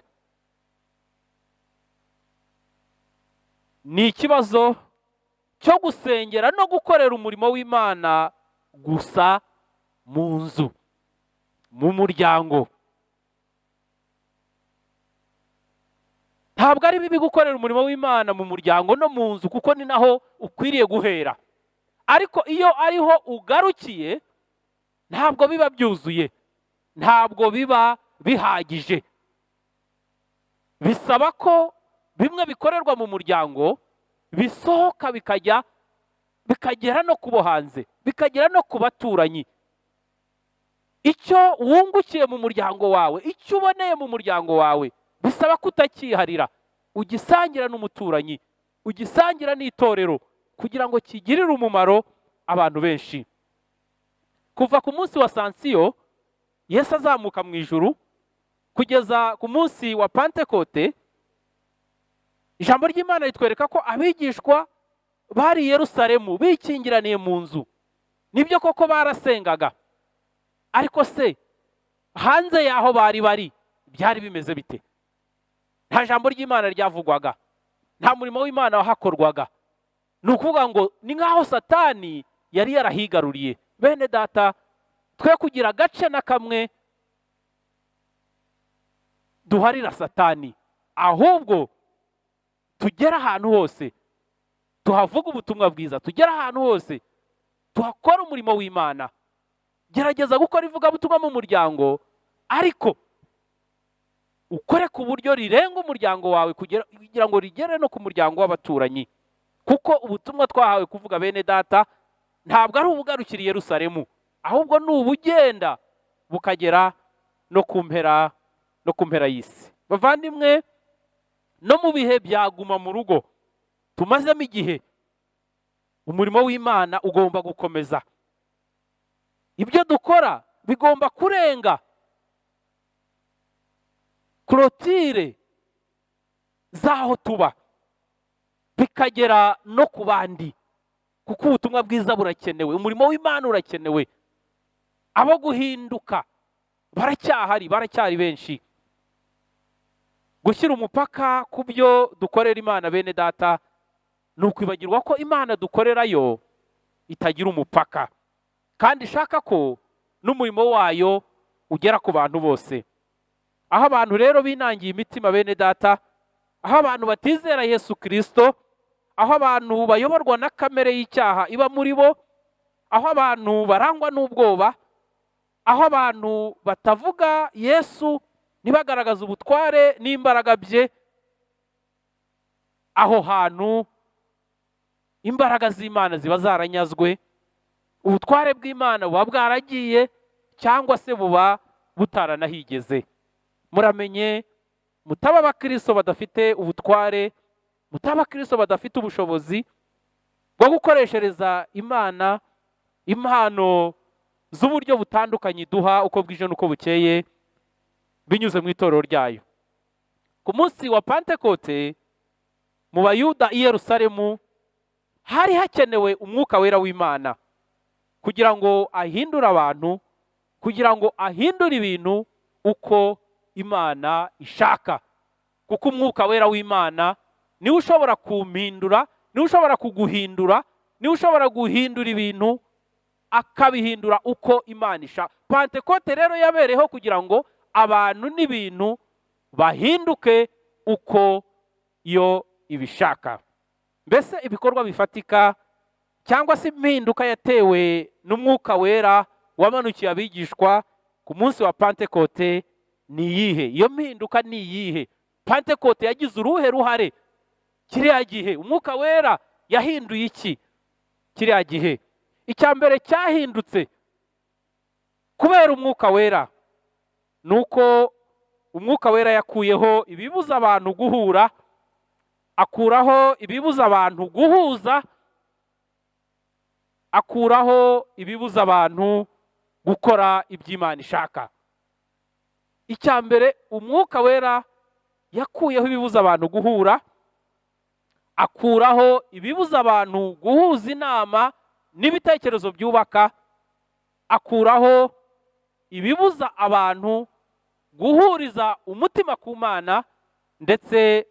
ni ikibazo cyo gusengera no gukorera umurimo w'Imana gusa mu nzu, mu muryango. Ntabwo ari bibi gukorera umurimo w'Imana mu muryango no mu nzu, kuko ni naho ukwiriye guhera. Ariko iyo ariho ugarukiye ntabwo biba byuzuye, ntabwo biba bihagije. Bisaba ko bimwe bikorerwa mu muryango bisohoka bikajya, bikagera no ku bo hanze, bikagera no ku baturanyi. Icyo wungukiye mu muryango wawe, icyo uboneye mu muryango wawe, bisaba kutakiharira, ugisangira n'umuturanyi, ugisangira n'itorero, kugira ngo kigirire umumaro abantu benshi. Kuva ku munsi wa Sansiyo Yesu azamuka mu ijuru kugeza ku munsi wa Pantekote, ijambo ry'Imana ritwereka ko abigishwa bari i Yerusalemu bikingiraniye mu nzu. Nibyo koko barasengaga, ariko se hanze y'aho bari bari byari bimeze bite? Nta jambo ry'Imana ryavugwaga, nta murimo w'Imana wahakorwaga. Ni ukuvuga ngo ni nk'aho Satani yari yarahigaruriye. Bene data, twe kugira agace na kamwe duharira Satani, ahubwo tugera ahantu hose tuhavuga ubutumwa bwiza, tugera ahantu hose tuhakora umurimo w'Imana. Gerageza gukora ivugabutumwa mu muryango, ariko ukore ku buryo rirenga umuryango wawe kugira ngo rigere no ku muryango w'abaturanyi. Kuko ubutumwa twahawe kuvuga, bene data, ntabwo ari ubugarukira i Yerusalemu, ahubwo ni ubugenda bukagera no ku mpera, no ku mpera y'isi. Bavandimwe, no mu bihe byaguma mu rugo tumazemo igihe, Umurimo w'Imana ugomba gukomeza. Ibyo dukora bigomba kurenga clôture z'aho tuba, bikagera no ku bandi, kuko ubutumwa bwiza burakenewe, umurimo w'Imana urakenewe. Abo guhinduka baracyahari, baracyari benshi. Gushyira umupaka ku byo dukorera Imana, bene data, ni ukwibagirwa ko Imana dukorerayo itagira umupaka, kandi ishaka ko n'umurimo wayo ugera ku bantu bose. Aho abantu rero binangiye imitima, bene data, aho abantu batizera Yesu Kirisito, aho abantu bayoborwa na kamere y'icyaha iba muri bo, aho abantu barangwa n'ubwoba, aho abantu batavuga Yesu ntibagaragaze ubutware n'imbaraga bye, aho hantu imbaraga z'Imana ziba zaranyazwe, ubutware bw'Imana buba bwaragiye cyangwa se buba butaranahigeze. Muramenye mutaba abakristo badafite ubutware, mutaba abakristo badafite ubushobozi bwo gukoreshereza Imana impano z'uburyo butandukanye iduha uko bwije n'uko bukeye binyuze mu itorero ryayo. Ku munsi wa Pantekote mu Bayuda i Yerusalemu hari hakenewe umwuka wera w'Imana kugira ngo ahindure abantu, kugira ngo ahindure ibintu uko Imana ishaka. Kuko umwuka wera w'Imana niwe ushobora kumpindura, niwe ushobora kuguhindura, niwe ushobora guhindura ibintu akabihindura uko Imana ishaka. Pantekote rero yabereyeho kugira ngo abantu n'ibintu bahinduke uko yo ibishaka. Mbese ibikorwa bifatika cyangwa se impinduka yatewe n'umwuka wera wamanukiye abigishwa ku munsi wa Pantekote ni iyihe? Iyo mpinduka ni iyihe? Pantekote yagize uruhe ruhare kiriya gihe? Umwuka wera yahinduye iki kiriya gihe? Icya mbere cyahindutse kubera umwuka wera ni uko umwuka wera yakuyeho ibibuza abantu guhura, akuraho ibibuza abantu guhuza, akuraho ibibuza abantu gukora iby'Imana ishaka. Icya mbere, umwuka wera yakuyeho ibibuza abantu guhura, akuraho ibibuza abantu guhuza inama n'ibitekerezo byubaka, akuraho ibibuza abantu guhuriza umutima ku Mana ndetse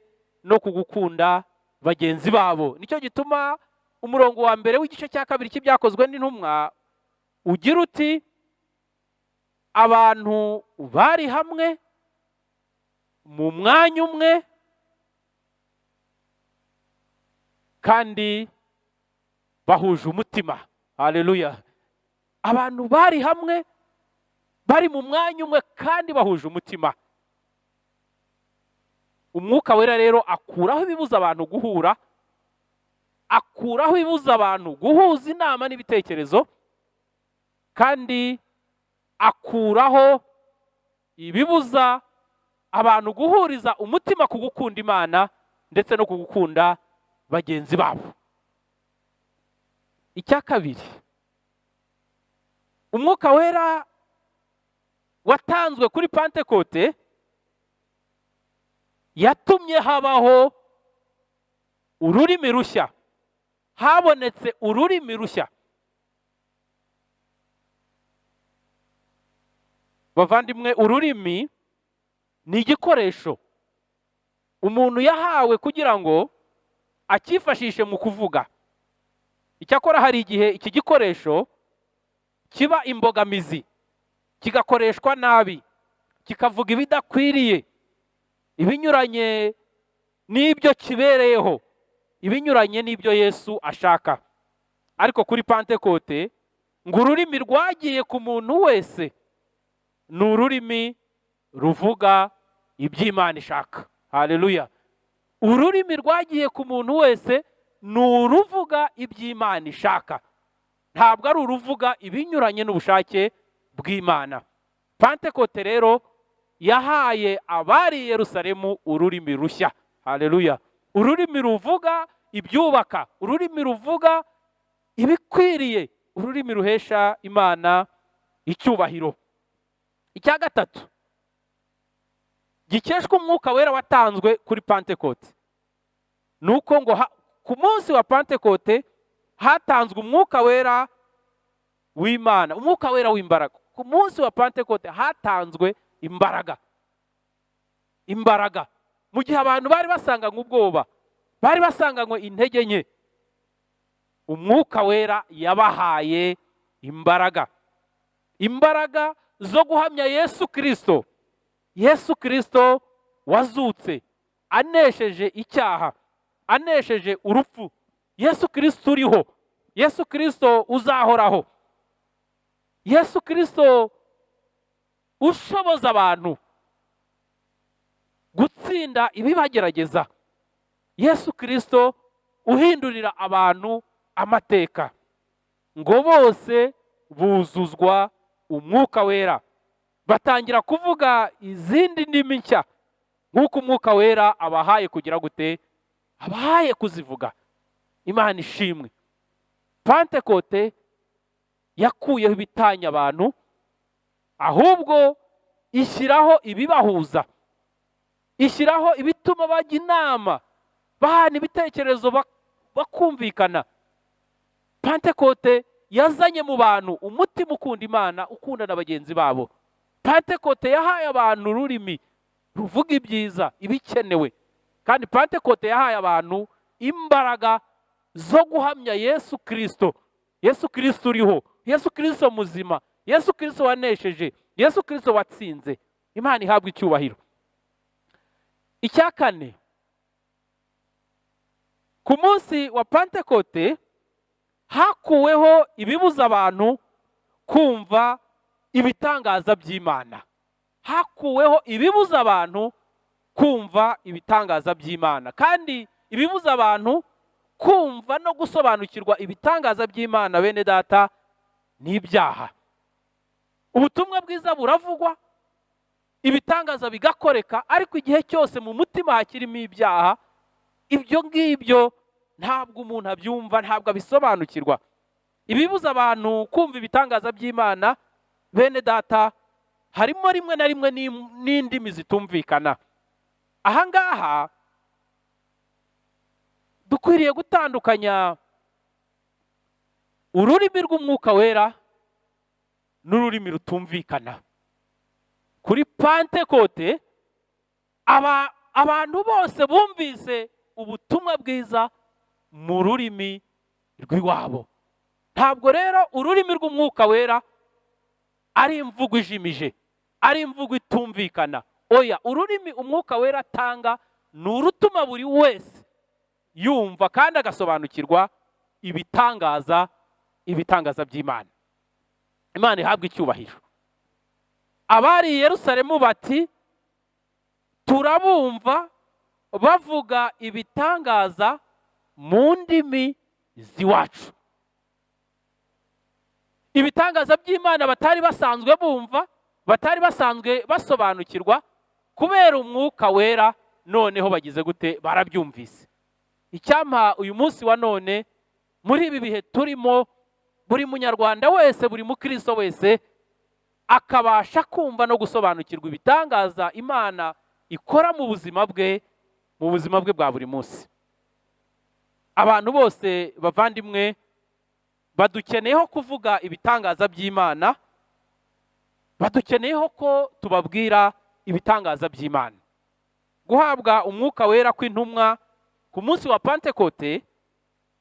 no kugukunda bagenzi babo. Nicyo gituma umurongo wa mbere w'igice cya kabiri cy'ibyakozwe n'intumwa ugira uti: abantu bari hamwe mu mwanya umwe kandi bahuje umutima. Haleluya! Abantu bari hamwe bari mu mwanya umwe kandi bahuje umutima. Umwuka wera rero akuraho ibibuza abantu guhura, akuraho ibibuza abantu guhuza inama n'ibitekerezo, kandi akuraho ibibuza abantu guhuriza umutima ku gukunda Imana ndetse no ku gukunda bagenzi babo. Icya kabiri, umwuka wera watanzwe kuri Pantekote yatumye habaho ururimi rushya, habonetse ururimi rushya. Bavandimwe, ururimi ni igikoresho umuntu yahawe kugira ngo akifashishe mu kuvuga. Icyakora hari igihe iki gikoresho kiba imbogamizi, kigakoreshwa nabi, kikavuga ibidakwiriye, ibinyuranye n'ibyo kibereyeho, ibinyuranye n'ibyo Yesu ashaka. Ariko kuri Pantekote ngo ururimi rwagiye ku muntu wese ni ururimi ruvuga iby'Imana ishaka. Haleluya! Ururimi rwagiye ku muntu wese ni uruvuga iby'Imana ishaka, ntabwo ari uruvuga ibinyuranye n'ubushake bw'Imana. Pantekote rero yahaye abari i Yerusalemu ururimi rushya. Haleluya! Ururimi ruvuga ibyubaka, ururimi ruvuga Ibikwiriye ururimi ruhesha Imana icyubahiro. Icya gatatu gikeshwa Umwuka Wera watanzwe kuri Pantekote ni uko ngo ku munsi wa Pantekote hatanzwe Umwuka Wera w'Imana, Umwuka Wera w'imbaraga. Ku munsi wa Pantekote hatanzwe imbaraga, imbaraga mu gihe abantu bari basanganywe ubwoba, bari basanganywe intege nke. Umwuka Wera yabahaye imbaraga, imbaraga zo guhamya Yesu Kirisito, Yesu Kirisito wazutse anesheje icyaha, anesheje urupfu, Yesu Kirisito uriho, Yesu Kirisito uzahoraho, Yesu Kirisito ushoboza abantu gutsinda ibibagerageza, Yesu Kirisito uhindurira abantu amateka. Ngo bose buzuzwa Umwuka Wera, batangira kuvuga izindi ndimi nshya nk'uko Umwuka Wera abahaye kugira gute? Abahaye kuzivuga. Imana ishimwe. Pantekote yakuyeho ibitanya abantu, ahubwo ishyiraho ibibahuza, ishyiraho ibituma bajya inama, bahana ibitekerezo, bakumvikana. Pantekote yazanye mu bantu umutima ukunda Imana, ukunda na bagenzi babo. Pantekote yahaye abantu ururimi ruvuga ibyiza, ibikenewe. Kandi Pantekote yahaye abantu imbaraga zo guhamya Yesu Kirisito, Yesu Kirisito uriho, Yesu Kirisito muzima, Yesu Kirisito wanesheje, Yesu Kirisito watsinze. Imana ihabwa icyubahiro. Icya kane, ku munsi wa Pantekote hakuweho ibibuza abantu kumva ibitangaza by'Imana. Hakuweho ibibuza abantu kumva ibitangaza by'Imana. Kandi ibibuza abantu kumva no gusobanukirwa ibitangaza by'Imana, bene data, ni ibyaha. Ubutumwa bwiza buravugwa, ibitangaza bigakoreka, ariko igihe cyose mu mutima hakirimo ibyaha, ibyo ngibyo ntabwo umuntu abyumva, ntabwo abisobanukirwa. Ibibuza abantu kumva ibitangaza by'Imana, bene data, harimo rimwe na rimwe n'indimi zitumvikana. Aha ngaha dukwiriye gutandukanya ururimi rw'Umwuka Wera n'ururimi rutumvikana. Kuri Pantekote abantu bose bumvise ubutumwa bwiza mu rurimi rw'iwabo. Ntabwo rero ururimi rw'Umwuka Wera ari imvugo ijimije, ari imvugo itumvikana. Oya, ururimi Umwuka Wera atanga ni urutuma buri wese yumva kandi agasobanukirwa ibitangaza, ibitangaza by'Imana. Imana ihabwa icyubahiro. Abari i Yerusalemu bati turabumva bavuga ibitangaza mu ndimi z'iwacu. Ibitangaza by'Imana batari basanzwe bumva, batari basanzwe basobanukirwa, kubera Umwuka Wera noneho bagize gute? Barabyumvise. Icyampa uyu munsi wa none, muri ibi bihe turimo, buri munyarwanda wese, buri mukristo wese akabasha kumva no gusobanukirwa ibitangaza Imana ikora mu buzima bwe, mu buzima bwe bwa buri munsi. Abantu bose bavandimwe badukeneyeho kuvuga ibitangaza by'Imana, badukeneyeho ko tubabwira ibitangaza by'Imana. Guhabwa Umwuka Wera kw'intumwa ku munsi wa Pantekote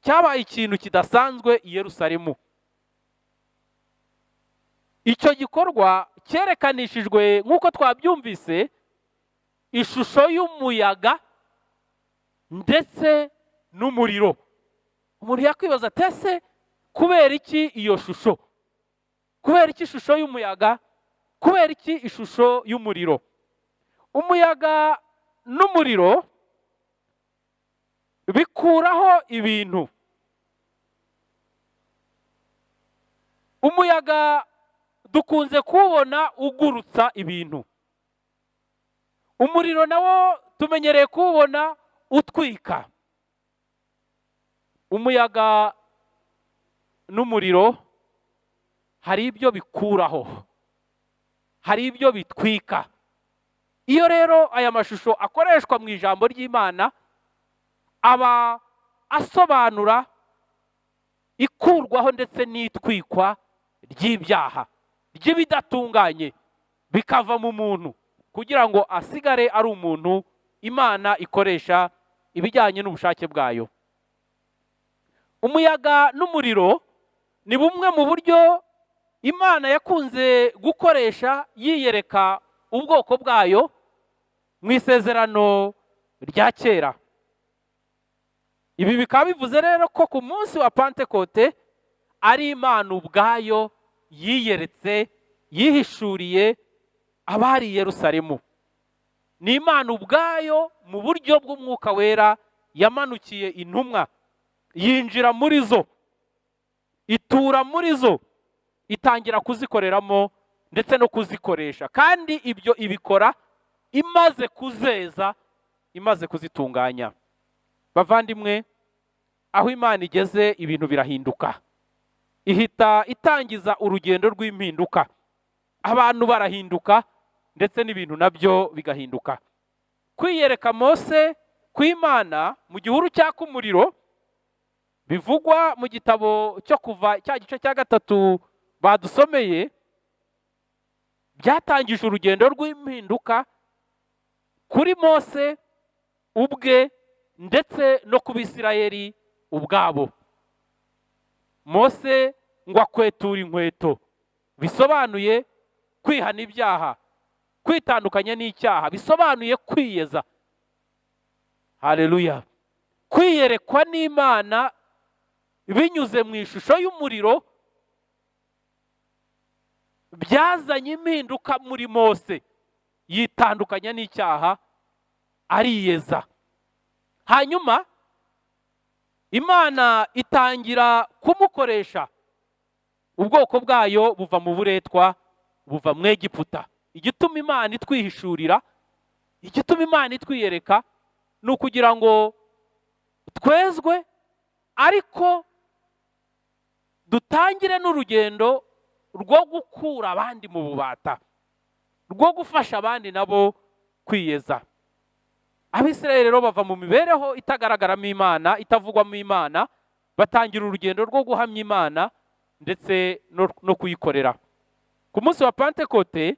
cyabaye ikintu kidasanzwe i Yerusalemu. Icyo gikorwa cyerekanishijwe, nk'uko twabyumvise, ishusho y'umuyaga ndetse n'umuriro. Umuntu yakwibaza ati ese kubera iki iyo shusho? Kubera iki ishusho y'umuyaga? Kubera iki ishusho y'umuriro? Umuyaga n'umuriro bikuraho ibintu. Umuyaga dukunze kuwubona ugurutsa ibintu. Umuriro nawo tumenyereye kuwubona utwika. Umuyaga n'umuriro hari ibyo bikuraho, hari ibyo bitwika. Iyo rero aya mashusho akoreshwa mu ijambo ry'Imana, aba asobanura ikurwaho ndetse n'itwikwa ry'ibyaha, ry'ibidatunganye, bikava mu muntu kugira ngo asigare ari umuntu Imana ikoresha ibijyanye n'ubushake bwayo. Umuyaga n'umuriro ni bumwe mu buryo Imana yakunze gukoresha yiyereka ubwoko bwayo mu isezerano rya kera. Ibi bikaba bivuze rero ko ku munsi wa Pantekote ari Imana ubwayo yiyeretse, yihishuriye abari i Yerusalemu. Ni Imana ubwayo mu buryo bw'Umwuka Wera yamanukiye intumwa, yinjira muri zo, itura muri zo, itangira kuzikoreramo ndetse no kuzikoresha. Kandi ibyo ibikora imaze kuzeza, imaze kuzitunganya. Bavandimwe, aho Imana igeze ibintu birahinduka. Ihita itangiza urugendo rw'impinduka. Abantu barahinduka ndetse n'ibintu nabyo bigahinduka. Kwiyereka Mose kw'Imana mu gihuru cyaka umuriro bivugwa mu gitabo cyo Kuva cya gice cya 3 badusomeye, byatangije urugendo rw'impinduka kuri Mose ubwe ndetse no ku Bisirayeli ubwabo. Mose ngo akwetura inkweto, bisobanuye kwihana ibyaha, kwitandukanya n'icyaha, bisobanuye kwiyeza. Haleluya! Kwiyerekwa n'Imana binyuze mu ishusho y'umuriro byazanye impinduka muri Mose, yitandukanya n'icyaha, ariyeza. Hanyuma Imana itangira kumukoresha, ubwoko bwayo buva mu buretwa, buva mu Egiputa. Igituma Imana itwihishurira, igituma Imana itwiyereka, ni ukugira ngo twezwe, ariko dutangire n'urugendo rwo gukura abandi mu bubata, rwo gufasha abandi nabo kwiyeza. Abisirayeli rero bava mu mibereho itagaragaramo Imana, itavugwamo Imana, batangira urugendo rwo guhamya Imana ndetse no kuyikorera. Ku munsi wa Pantekote,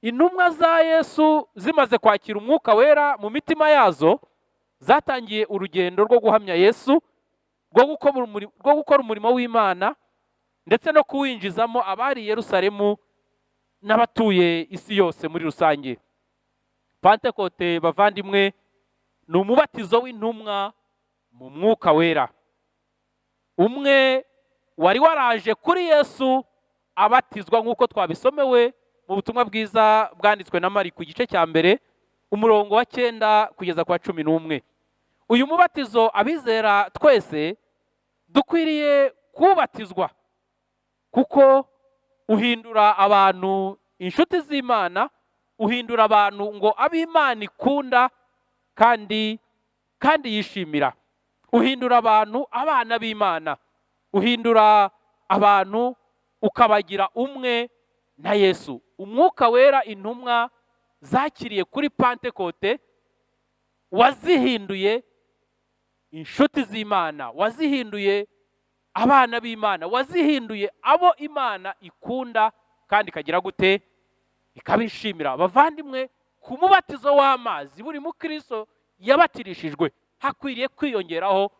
intumwa za Yesu zimaze kwakira Umwuka Wera mu mitima yazo, zatangiye urugendo rwo guhamya Yesu, rwo gukora umurimo w'Imana ndetse no kuwinjizamo abari i Yerusalemu n'abatuye isi yose muri rusange. Pantekote, bavandimwe, ni umubatizo w'intumwa mu Mwuka Wera, umwe wari waraje kuri Yesu abatizwa nk'uko twabisomewe mu butumwa bwiza bwanditswe na Mariko igice cya 1 umurongo wa 9 kugeza kwa 11. Uyu mubatizo abizera twese dukwiriye kubatizwa, kuko uhindura abantu inshuti z'Imana, uhindura abantu ngo ab'Imana ikunda kandi yishimira, uhindura abantu abana b'Imana, uhindura abantu ukabagira umwe na Yesu. Umwuka Wera intumwa zakiriye kuri Pantekote wazihinduye inshuti z'Imana, wazihinduye abana b'Imana, wazihinduye abo Imana ikunda kandi ikagira gute, ikabishimira. Bavandimwe, ku mubatizo w'amazi buri mukristo yabatirishijwe hakwiriye kwiyongeraho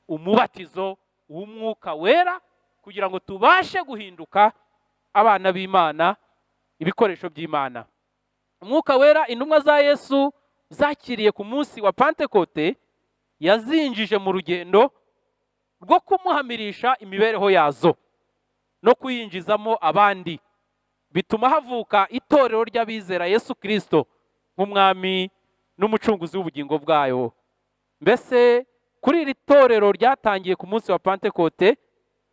umubatizo w'Umwuka Wera kugira ngo tubashe guhinduka abana b'Imana, ibikoresho by'Imana. Umwuka Wera intumwa za Yesu zakiriye ku munsi wa Pantekote yazinjije mu rugendo rwo kumuhamirisha imibereho yazo no kuyinjizamo abandi, bituma havuka itorero ry'abizera Yesu Kristo nk'umwami n'umucunguzi w'ubugingo bwayo. Mbese kuri iri torero ryatangiye ku munsi wa Pantekote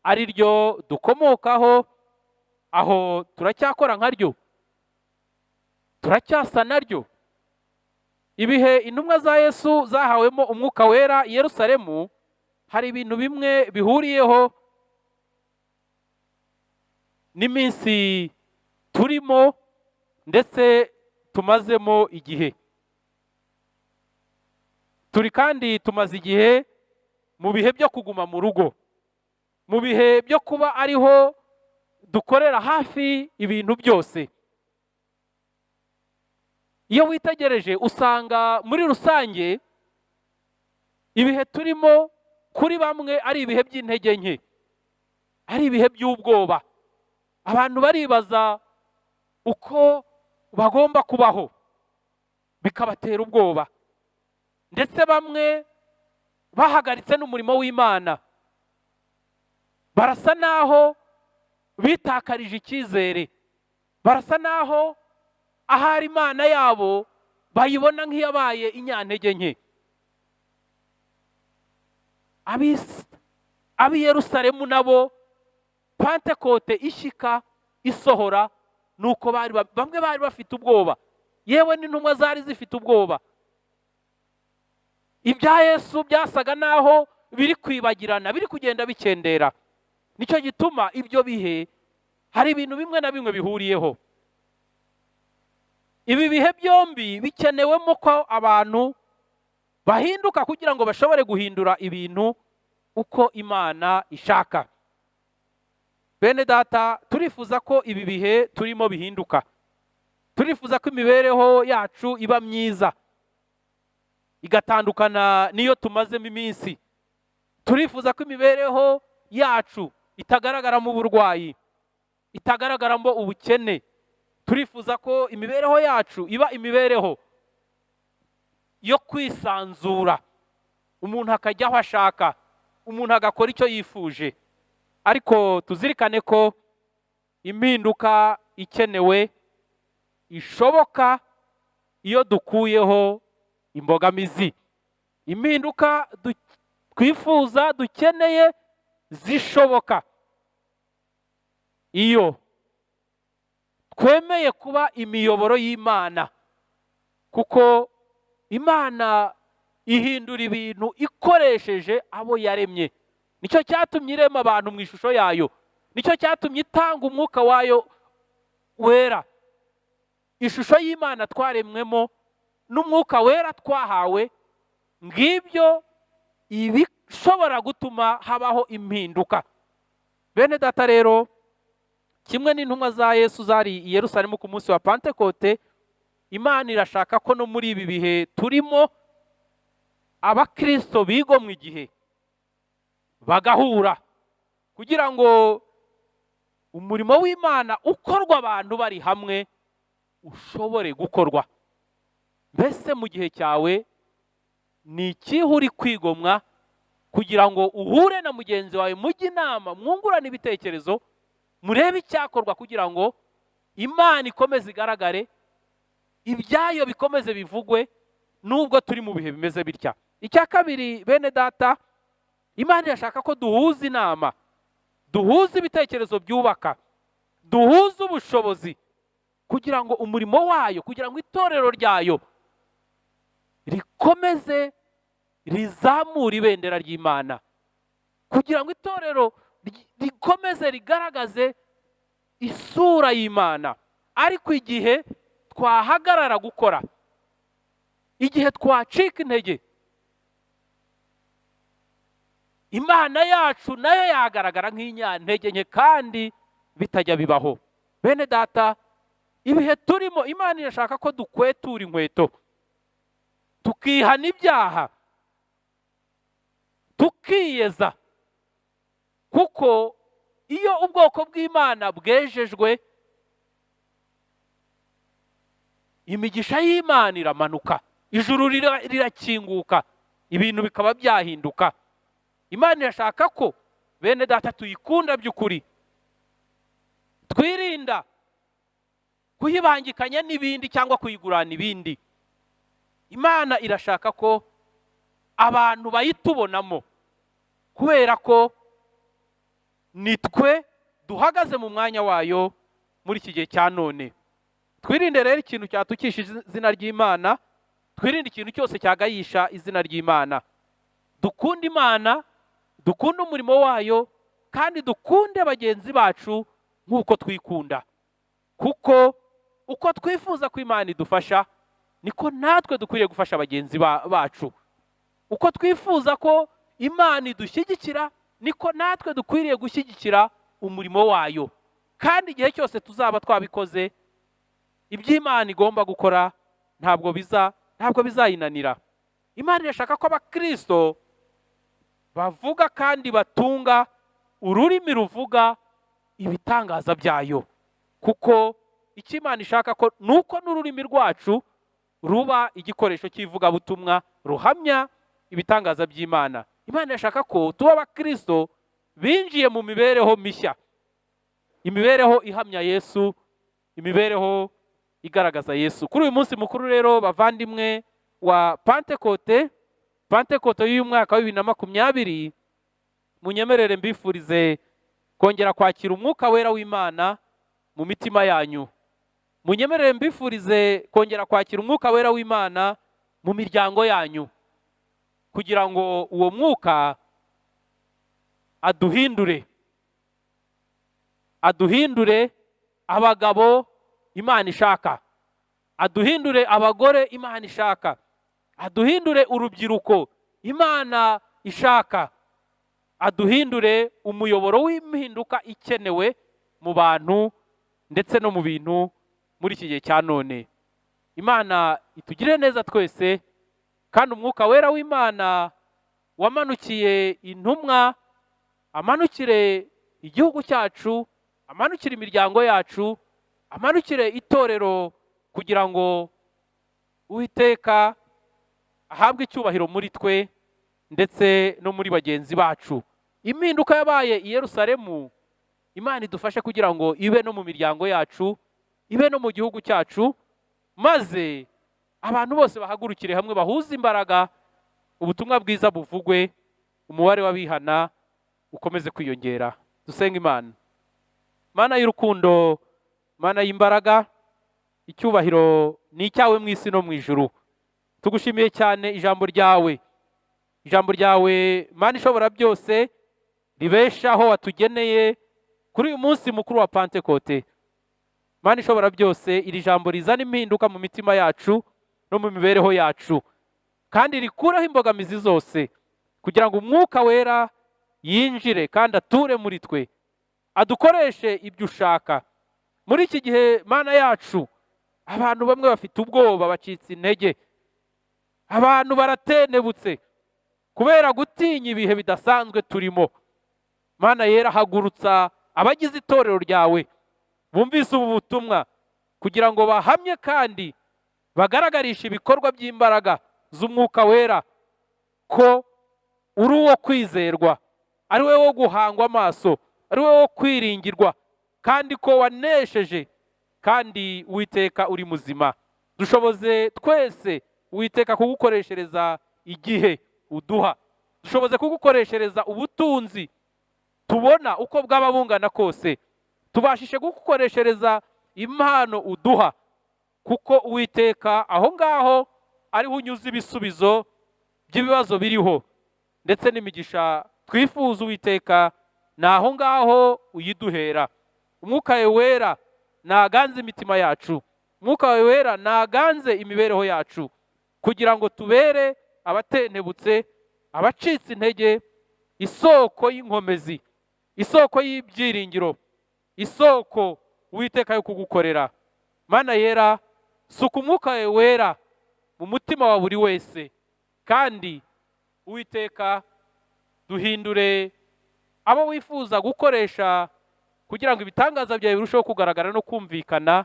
ari ryo dukomokaho, aho turacyakora nkaryo, turacyasa naryo. Ibihe intumwa za Yesu zahawemo Umwuka Wera i Yerusalemu, hari ibintu bimwe bihuriyeho n'iminsi turimo ndetse tumazemo igihe. Turi kandi tumaze igihe mu bihe byo kuguma mu rugo, mu bihe byo kuba ariho dukorera hafi ibintu byose. Iyo witegereje usanga muri rusange ibihe turimo kuri bamwe ari ibihe by'intege nke, ari ibihe by'ubwoba. Abantu baribaza uko bagomba kubaho, bikabatera ubwoba. Ndetse bamwe bahagaritse n'umurimo w'Imana, barasa naho bitakarije icyizere, barasa naho ahari Imana yabo bayibona nk'iyabaye inyantege nke. Ab'i Yerusalemu nabo Pantekote ishika isohora, nuko bari bamwe bari bafite ubwoba, yewe n'intumwa zari zifite ubwoba. Ibya Yesu byasaga naho biri kwibagirana, biri kugenda bikendera. Nicyo gituma ibyo bihe hari ibintu bimwe na bimwe bihuriyeho. Ibi bihe byombi bikenewemo ko abantu bahinduka kugira ngo bashobore guhindura ibintu uko Imana ishaka. Bene data, turifuza ko ibi bihe turimo bihinduka. Turifuza ko imibereho yacu iba myiza, igatandukana n'iyo tumazemo iminsi. Turifuza ko imibereho yacu itagaragaramo uburwayi, itagaragaramo ubukene. Turifuza ko imibereho yacu iba imibereho yo kwisanzura, umuntu akajya aho ashaka, umuntu agakora icyo yifuje. Ariko tuzirikane ko impinduka ikenewe ishoboka iyo dukuyeho imbogamizi. Impinduka twifuza, dukeneye, zishoboka iyo twemeye kuba imiyoboro y'Imana, kuko Imana ihindura ibintu ikoresheje abo yaremye. Nicyo cyatumye irema abantu mu ishusho yayo, nicyo cyatumye itanga umwuka wayo wera. Ishusho y'Imana twaremwemo n'umwuka wera twahawe, ngibyo ibishobora gutuma habaho impinduka. Bene data rero, kimwe n'intumwa za Yesu zari i Yerusalemu ku munsi wa Pantekote, Imana irashaka ko no muri ibi bihe turimo abakristo bigomwa igihe bagahura, kugira ngo umurimo w'Imana ukorwa abantu bari hamwe ushobore gukorwa. Mbese mu gihe cyawe ni ikihe uri kwigomwa kugira ngo uhure na mugenzi wawe, mujye inama, mwungurane ibitekerezo, murebe icyakorwa kugira ngo Imana ikomeze igaragare, ibyayo bikomeze bivugwe nubwo turi mu bihe bimeze bitya. Icya kabiri, bene data, Imana irashaka ko duhuza inama, duhuza ibitekerezo byubaka, duhuza ubushobozi, kugira ngo umurimo wayo, kugira ngo itorero ryayo rikomeze rizamure ibendera ry'Imana, kugira ngo itorero rikomeze rigaragaze isura y'Imana. Ariko igihe twahagarara gukora, igihe twacika intege, Imana yacu nayo yagaragara nk'inyantege nke, kandi bitajya bibaho. Bene data, ibihe turimo Imana irashaka ko dukwetura inkweto, tukihana ibyaha, tukiyeza, kuko iyo ubwoko bw'Imana bwejejwe, imigisha y'Imana iramanuka, ijuru rirakinguka, ibintu bikaba byahinduka. Imana irashaka ko bene data tuyikunda by'ukuri, twirinda kuyibangikanya n'ibindi cyangwa kuyigurana ibindi. Imana irashaka ko abantu bayitubonamo, kubera ko nitwe duhagaze mu mwanya wayo muri iki gihe cya none. Twirinde rero ikintu cyatukisha izina ry'Imana, twirinde ikintu cyose cyagayisha izina ry'Imana. Dukunde Imana, dukunde umurimo wayo, kandi dukunde bagenzi bacu nk'uko twikunda, kuko uko twifuza ko Imana idufasha niko natwe dukwiriye gufasha bagenzi bacu. Uko twifuza ko Imana idushyigikira niko natwe dukwiriye gushyigikira umurimo wayo. Kandi igihe cyose tuzaba twabikoze, iby'Imana igomba gukora ntabwo bizayinanira. Imana irashaka ko abakristo bavuga kandi batunga ururimi ruvuga ibitangaza byayo, kuko icyo Imana ishaka ko nuko n'ururimi rwacu ruba igikoresho cy'ivugabutumwa ruhamya ibitangaza by'Imana. Imana irashaka ko tuba abakristo binjiye mu mibereho mishya, imibereho ihamya Yesu, imibereho igaragaza Yesu. Kuri uyu munsi mukuru rero bavandimwe wa Pantekote, Pantekote y'uyu mwaka wa 2020, munyemerere mbifurize kongera kwakira umwuka wera w'Imana mu mitima yanyu. Munyemerere mbifurize kongera kwakira umwuka wera w'Imana mu miryango yanyu, kugira ngo uwo mwuka aduhindure abagabo Imana ishaka, aduhindure abagore Imana ishaka, aduhindure urubyiruko Imana ishaka, aduhindure umuyoboro w'impinduka ikenewe mu bantu ndetse no mu bintu muri iki gihe cya none. Imana itugirire neza twese, kandi umwuka wera w'Imana wamanukiye intumwa amanukire igihugu cyacu, amanukire imiryango yacu, amanukire itorero, kugira ngo Uwiteka ahabwe icyubahiro muri twe ndetse no muri bagenzi bacu. Impinduka yabaye i Yerusalemu, Imana idufashe kugira ngo ibe no mu miryango yacu, ibe no mu gihugu cyacu, maze abantu bose bahagurukire hamwe bahuze imbaraga, ubutumwa bwiza buvugwe, umubare w'abihana ukomeze kwiyongera. Dusenga Imana. Mana y'urukundo, Mana y'imbaraga, icyubahiro ni icyawe mu isi no mu ijuru. Tugushimiye cyane ijambo ryawe, ijambo ryawe Mana ishobora byose ribeshaho watugeneye kuri uyu munsi mukuru wa Pantekote. Mana ishobora byose, iri jambo rizana impinduka mu mitima yacu no mu mibereho yacu, kandi rikuraho imbogamizi zose, kugira ngo umwuka wera yinjire kandi ature muri twe, adukoreshe ibyo ushaka. Muri iki gihe Mana yacu, abantu bamwe bafite ubwoba, bacitse intege, abantu baratenebutse kubera gutinya ibihe bidasanzwe turimo. Mana yera, hagurutsa abagize itorero ryawe bumvise ubu butumwa, kugira ngo bahamye kandi bagaragarishe ibikorwa by'imbaraga z'umwuka wera ko uri uwo kwizerwa, ari wowe wo guhangwa amaso, ari wowe wo kwiringirwa, kandi ko wanesheje, kandi Uwiteka uri muzima. Dushoboze twese Uwiteka kugukoreshereza igihe uduha, dushoboze kugukoreshereza ubutunzi tubona uko bwaba bungana kose, tubashishe kugukoreshereza impano uduha, kuko Uwiteka aho ngaho ariho unyuze ibisubizo by'ibibazo biriho ndetse n'imigisha twifuza. Uwiteka ni aho ngaho uyiduhera. Umwuka wawe wera naganze imitima yacu, umwuka wawe wera naganze imibereho yacu, kugira ngo tubere abatentebutse, abacitse intege, isoko y'inkomezi, isoko y'ibyiringiro, isoko Uwiteka yo kugukorera. Mana yera, suka umwuka wawe wera mu mutima wa buri wese, kandi Uwiteka duhindure abo wifuza gukoresha kugira ngo ibitangaza byawe birusheho kugaragara no kumvikana,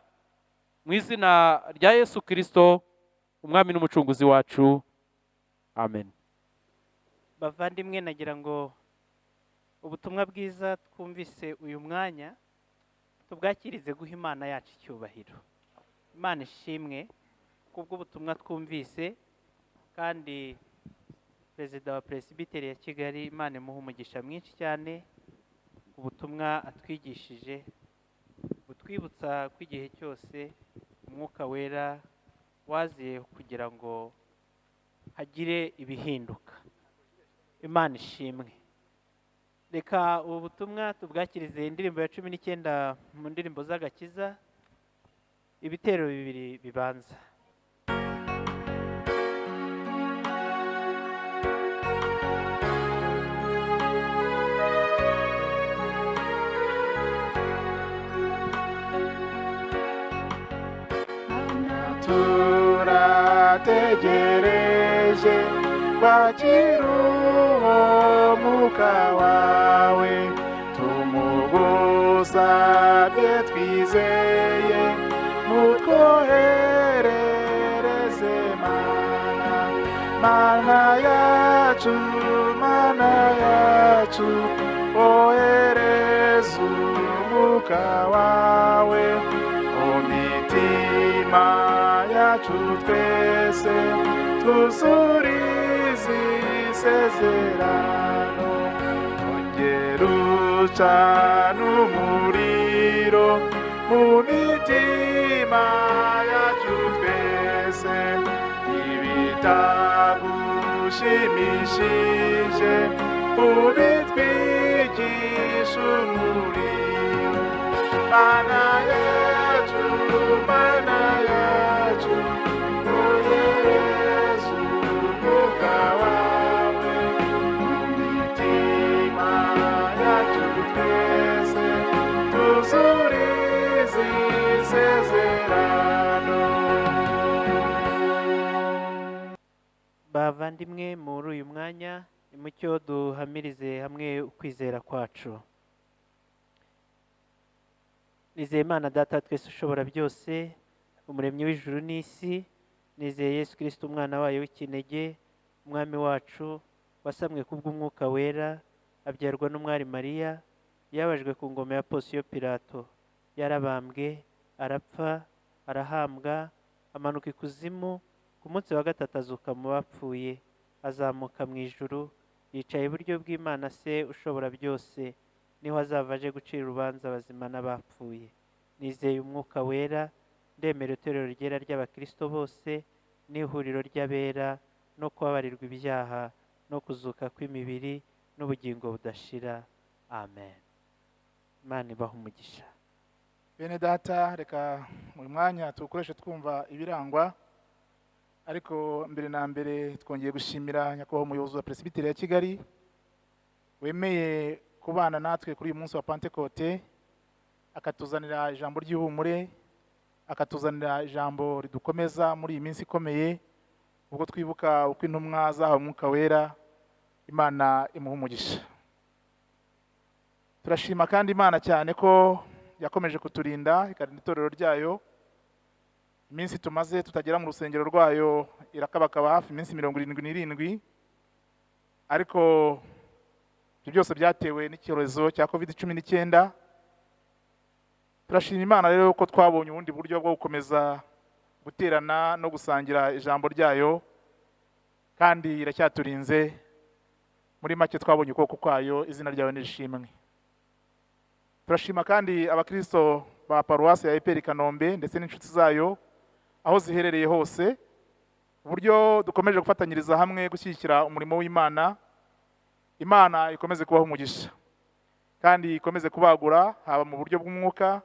mu izina rya Yesu Kristo umwami n'umucunguzi wacu, amen. Bavandimwe, nagira ngo ubutumwa bwiza twumvise uyu mwanya tubwakirize guha Imana yacu icyubahiro. Imana ishimwe kubw'ubutumwa twumvise, kandi Perezida wa Presbytery ya Kigali, Imana imuha umugisha mwinshi cyane ubutumwa atwigishije, butwibutsa ko igihe cyose umwuka wera waziye kugira ngo hagire ibihinduka. Imana ishimwe. Reka ubu butumwa tubwakirize indirimbo ya 19 mu ndirimbo z'agakiza, ibitero bibiri bibanza. Turategereje kwakira uwo mwuka wawe, tumugusabye twizeye, mutwoherereze mana, mana yacu, mana yacu, ohereza umwuka wawe mu mitima yacu twese, twuzurize isezerano, ongera ucane umuriro mu mitima yacu twese, ibitagushimishije ubitwigishe umuriro, mana yacu, mana yacu, ohereza umwuka wawe mu mitima yacu twese, tuzurize isezerano. Bavandimwe, muri uyu mwanya nimucyo duhamirize hamwe ukwizera kwacu. Nizeye Imana Data twese ushobora byose, umuremyi w'ijuru n'isi. Nizeye Yesu Kristo umwana wayo w'ikinege, umwami wacu, wasamwe kubw'umwuka wera, abyarwa n'umwari Mariya, yabajwe ku ngoma ya Ponsiyo Pilato, yarabambwe, arapfa, arahambwa, amanuka ikuzimu, ku munsi wa gatatu azuka mu bapfuye, azamuka mu ijuru, yicaye iburyo bw'Imana Se ushobora byose, niho azava aje gucira urubanza abazima n'abapfuye. Nizeye umwuka wera, ndemera itorero ryera ry'abakristo bose, n'ihuriro ry'abera, no kubabarirwa ibyaha, no kuzuka kw'imibiri, n'ubugingo budashira. Amen. Imana ibahe umugisha. Bene data, reka mu mwanya tuwukoreshe twumva ibirangwa, ariko mbere na mbere twongeye gushimira nyakubahwa umuyobozi wa Presbytery ya Kigali wemeye kubana natwe kuri uyu munsi wa Pentekote, akatuzanira ijambo ry'ihumure, akatuzanira ijambo ridukomeza muri iyi minsi ikomeye, ubwo twibuka uko intumwa zahawe umwuka wera. Imana imuha umugisha. Turashima kandi Imana cyane ko yakomeje kuturinda, ikarinda itorero ryayo. Iminsi tumaze tutagera mu rusengero rwayo irakabakaba hafi iminsi 77, ariko ibyo byose byatewe n'icyorezo cya COVID-19. Turashima Imana rero ko twabonye ubundi buryo bwo gukomeza guterana no gusangira ijambo ryayo, kandi iracyaturinze. Muri make twabonye ukuboko kwayo, izina ryayo nirishimwe. Turashima kandi abakristo ba paruwasi ya EPR Kanombe ndetse n'inshuti zayo aho ziherereye hose, uburyo dukomeje gufatanyiriza hamwe gushyigikira umurimo w'Imana. Imana ikomeze kubaha umugisha kandi ikomeze kubagura, haba mu buryo bw'umwuka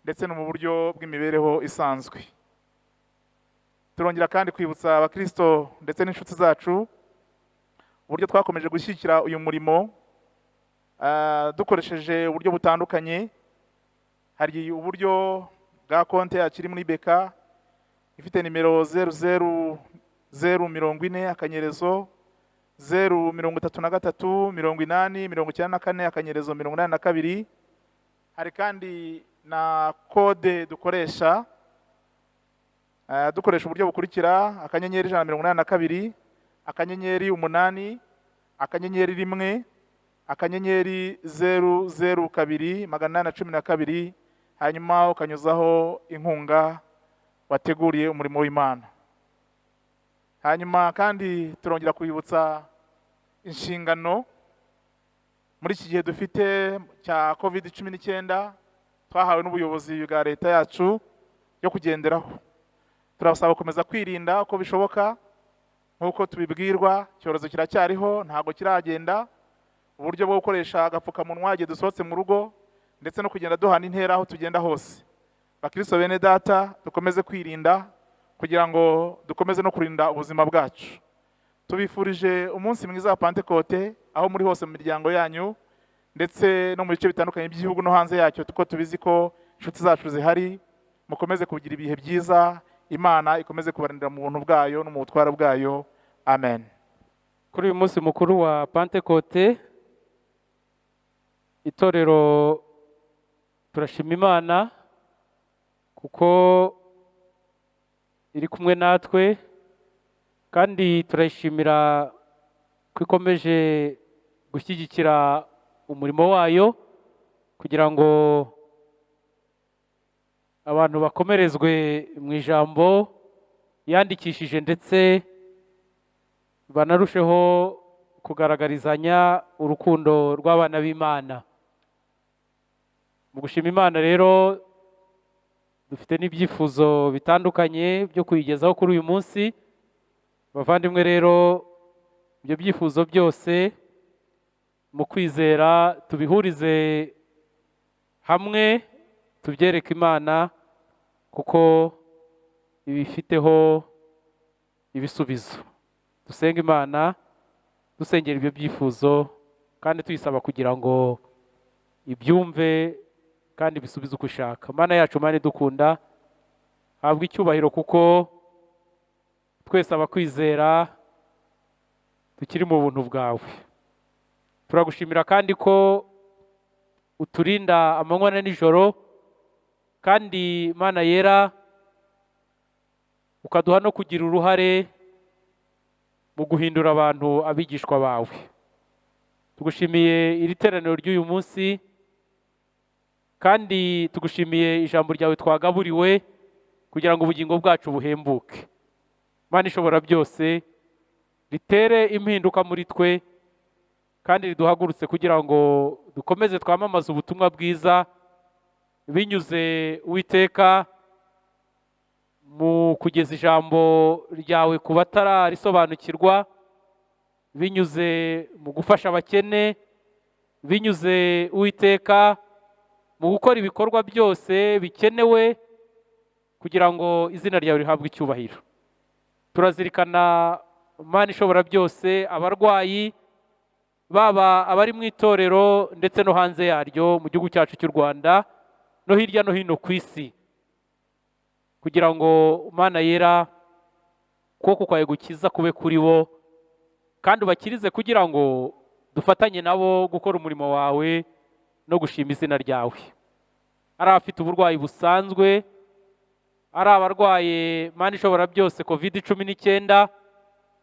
ndetse no mu buryo bw'imibereho isanzwe. Turongera kandi kwibutsa abakristo ndetse n'inshuti zacu uburyo twakomeje gushyigikira uyu murimo dukoresheje uburyo butandukanye. Hari uburyo bwa konti yacu iri muri BK ifite nimero 000 040 akanyerezo 033 80 94 akanyerezo 82. Hari kandi na kode dukoresha, dukoresha uburyo bukurikira: akanyenyeri 182 akanyenyeri 8 akanyenyeri 1 akanyenyeri 002 812, hanyuma ukanyuzaho inkunga wateguriye umurimo w'Imana. Hanyuma kandi turongera kwibutsa inshingano muri iki gihe dufite cya COVID-19 twahawe n'ubuyobozi bwa leta yacu yo kugenderaho. Turabasaba gukomeza kwirinda uko bishoboka nk'uko tubibwirwa. Icyorezo kiracyariho, ntabwo kiragenda. Uburyo bwo gukoresha agapfukamunwa igihe dusohotse mu rugo, ndetse no kugenda duhana intera aho tugenda hose. Bakristo bene data, dukomeze kwirinda kugira ngo dukomeze no kurinda ubuzima bwacu. Tubifurije umunsi mwiza wa Pantekote aho muri hose mu miryango yanyu, ndetse no mu bice bitandukanye by'igihugu no hanze yacyo, kuko tubizi ko inshuti zacu zihari. Mukomeze kugira ibihe byiza, Imana ikomeze kubarindira mu buntu bwayo no mu butware bwayo. Amen. Kuri uyu munsi mukuru wa Pantekote, itorero turashima Imana kuko iri kumwe natwe, kandi turayishimira ko ikomeje gushyigikira umurimo wayo kugira ngo abantu bakomerezwe mu ijambo yandikishije, ndetse banarusheho kugaragarizanya urukundo rw'abana b'Imana. Mu gushima Imana rero, dufite n'ibyifuzo bitandukanye byo kuyigezaho kuri uyu munsi. Bavandimwe rero, ibyo byifuzo byose mu kwizera tubihurize hamwe, tubyereke Imana kuko ibifiteho ibisubizo. Dusenge Imana dusengera ibyo byifuzo, kandi tuyisaba kugira ngo ibyumve kandi bisubize uko ushaka. Mana yacu, Mana idukunda, habwa icyubahiro kuko twese abakwizera tukiri mu buntu bwawe. Turagushimira kandi ko uturinda amanywa na nijoro, kandi Mana yera ukaduha no kugira uruhare mu guhindura abantu abigishwa bawe. Tugushimiye iri teraniro ry'uyu munsi, kandi tugushimiye ijambo ryawe twagaburiwe kugira ngo ubugingo bwacu buhembuke. Mana ishobora byose, ritere impinduka muri twe kandi riduhagurutse kugira ngo dukomeze twamamaze ubutumwa bwiza binyuze, Uwiteka, mu kugeza ijambo ryawe ku batararisobanukirwa, binyuze mu gufasha abakene, binyuze, Uwiteka, mu gukora ibikorwa byose bikenewe kugira ngo izina ryawe rihabwe icyubahiro. Turazirikana, Mana ishobora byose, abarwayi, baba abari mu itorero ndetse no hanze yaryo, mu gihugu cyacu cy'u Rwanda no hirya no hino ku isi, kugira ngo, Mana yera, ukuboko kwawe gukiza kube kuri bo kandi ubakirize, kugira ngo dufatanye nabo gukora umurimo wawe no gushima izina ryawe. Ari abafite uburwayi busanzwe, ari abarwaye, Mana ishobora byose, COVID-19,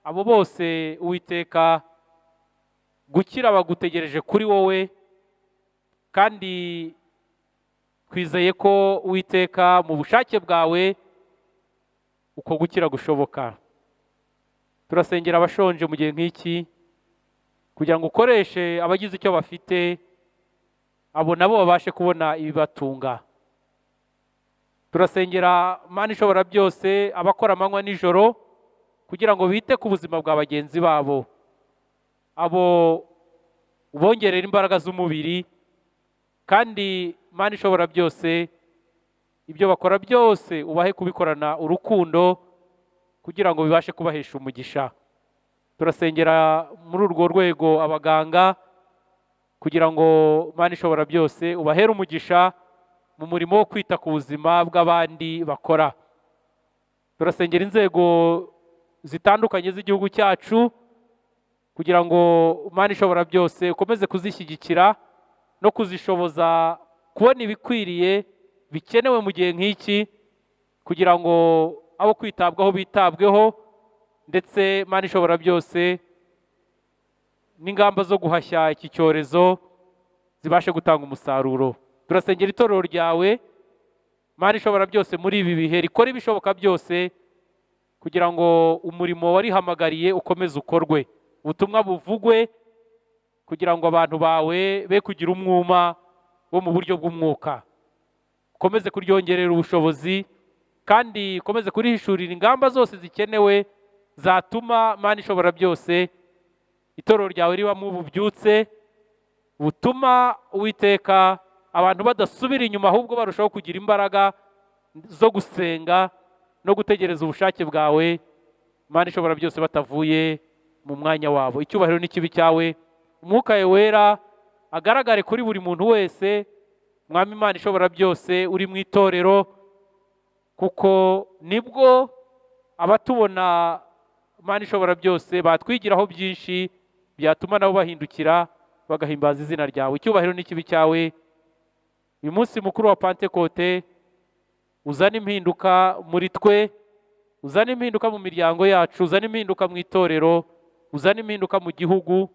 abo bose, Uwiteka, gukira bagutegereje kuri wowe, kandi twizeye ko, Uwiteka, mu bushake bwawe uko gukira gushoboka. Turasengera abashonje mu gihe nk'iki kugira ngo ukoreshe abagize icyo bafite, abo nabo babashe kubona ibibatunga. Turasengera, Mana ishobora byose, abakora amanywa nijoro kugira ngo bite ku buzima bwa bagenzi babo, abo ubongerera imbaraga z'umubiri, kandi, Mana ishobora byose, ibyo bakora byose ubahe kubikorana urukundo kugira ngo bibashe kubahesha umugisha. Turasengera muri urwo rwego abaganga kugira ngo, Mana ishobora byose, ubahere umugisha mu murimo wo kwita ku buzima bw'abandi bakora. Turasengera inzego zitandukanye z'igihugu cyacu kugira ngo, Mana ishobora byose, ukomeze kuzishyigikira no kuzishoboza kubona ibikwiriye bikenewe mu gihe nk'iki, kugira ngo abo kwitabwaho bitabweho, ndetse, Mana ishobora byose, n'ingamba zo guhashya iki cyorezo zibashe gutanga umusaruro. Turasengera itorero ryawe, Mana ishobora byose, muri ibi bihe rikora ibishoboka byose kugira ngo umurimo warihamagariye ukomeze ukorwe, ubutumwa buvugwe, kugira ngo abantu bawe be kugira umwuma wo mu buryo bw'umwuka. Ukomeze kuryongerera ubushobozi kandi ukomeze kurihishurira ingamba zose zikenewe zatuma, Mana ishobora byose, itorero ryawe ribamo ububyutse. Butuma, Uwiteka, abantu badasubira inyuma, ahubwo barushaho kugira imbaraga zo gusenga no gutegereza ubushake bwawe, Imana ishobora byose, batavuye mu mwanya wabo. Icyubahiro n'ikibe cyawe. Umwuka wawe wera agaragare kuri buri muntu wese, Mwami Imana ishobora byose, uri mu itorero, kuko nibwo abatubona, Imana ishobora byose, batwigiraho byinshi byatuma nabo bahindukira bagahimbaza izina ryawe. Icyubahiro n'ikibe cyawe. Uyu munsi mukuru wa Pantekote uzane impinduka muri twe, uzane impinduka mu miryango yacu, uzane impinduka mu itorero, uzane impinduka mu gihugu,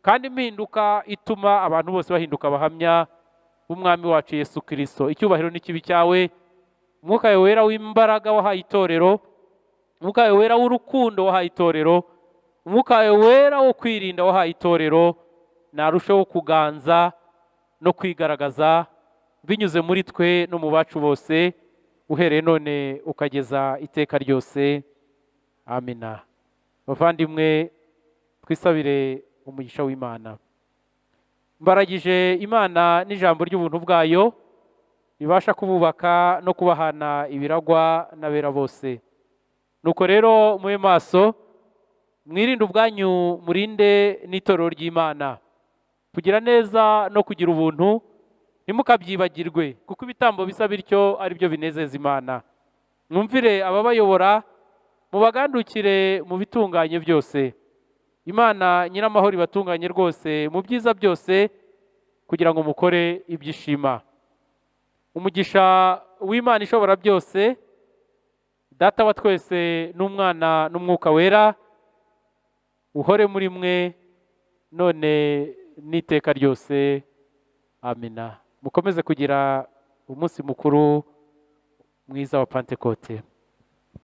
kandi impinduka ituma abantu bose bahinduka abahamya b'Umwami wacu Yesu Kirisito. Icyubahiro n'ikibe cyawe. Umwuka wawe wera w'imbaraga wahaye itorero, Umwuka wawe wera w'urukundo wahaye itorero, Umwuka wawe wera wo kwirinda wahaye itorero, narusheho kuganza no kwigaragaza binyuze muri twe no mu bacu bose, uhereye none ukageza iteka ryose. Amina. Bavandimwe, twisabire umugisha w'Imana. Mbaragije Imana n'ijambo ry'ubuntu bwayo ribasha kububaka no kubahana ibiragwa n'abera bose. Nuko rero mube maso, mwirinde ubwanyu, murinde n'itorero ry'Imana. Kugira neza no kugira ubuntu ntimukabyibagirwe, kuko ibitambo bisa bityo ari byo binezeza Imana. Mwumvire ababayobora, mubagandukire mu bitunganye byose. Imana nyiramahoro ibatunganye rwose mu byiza byose, kugira ngo mukore ibyishima. Umugisha w'Imana ishobora byose, Data wa twese n'Umwana n'Umwuka Wera, uhore muri mwe none n'iteka ryose. Amina. Mukomeze kugira umunsi mukuru mwiza wa Pantekote.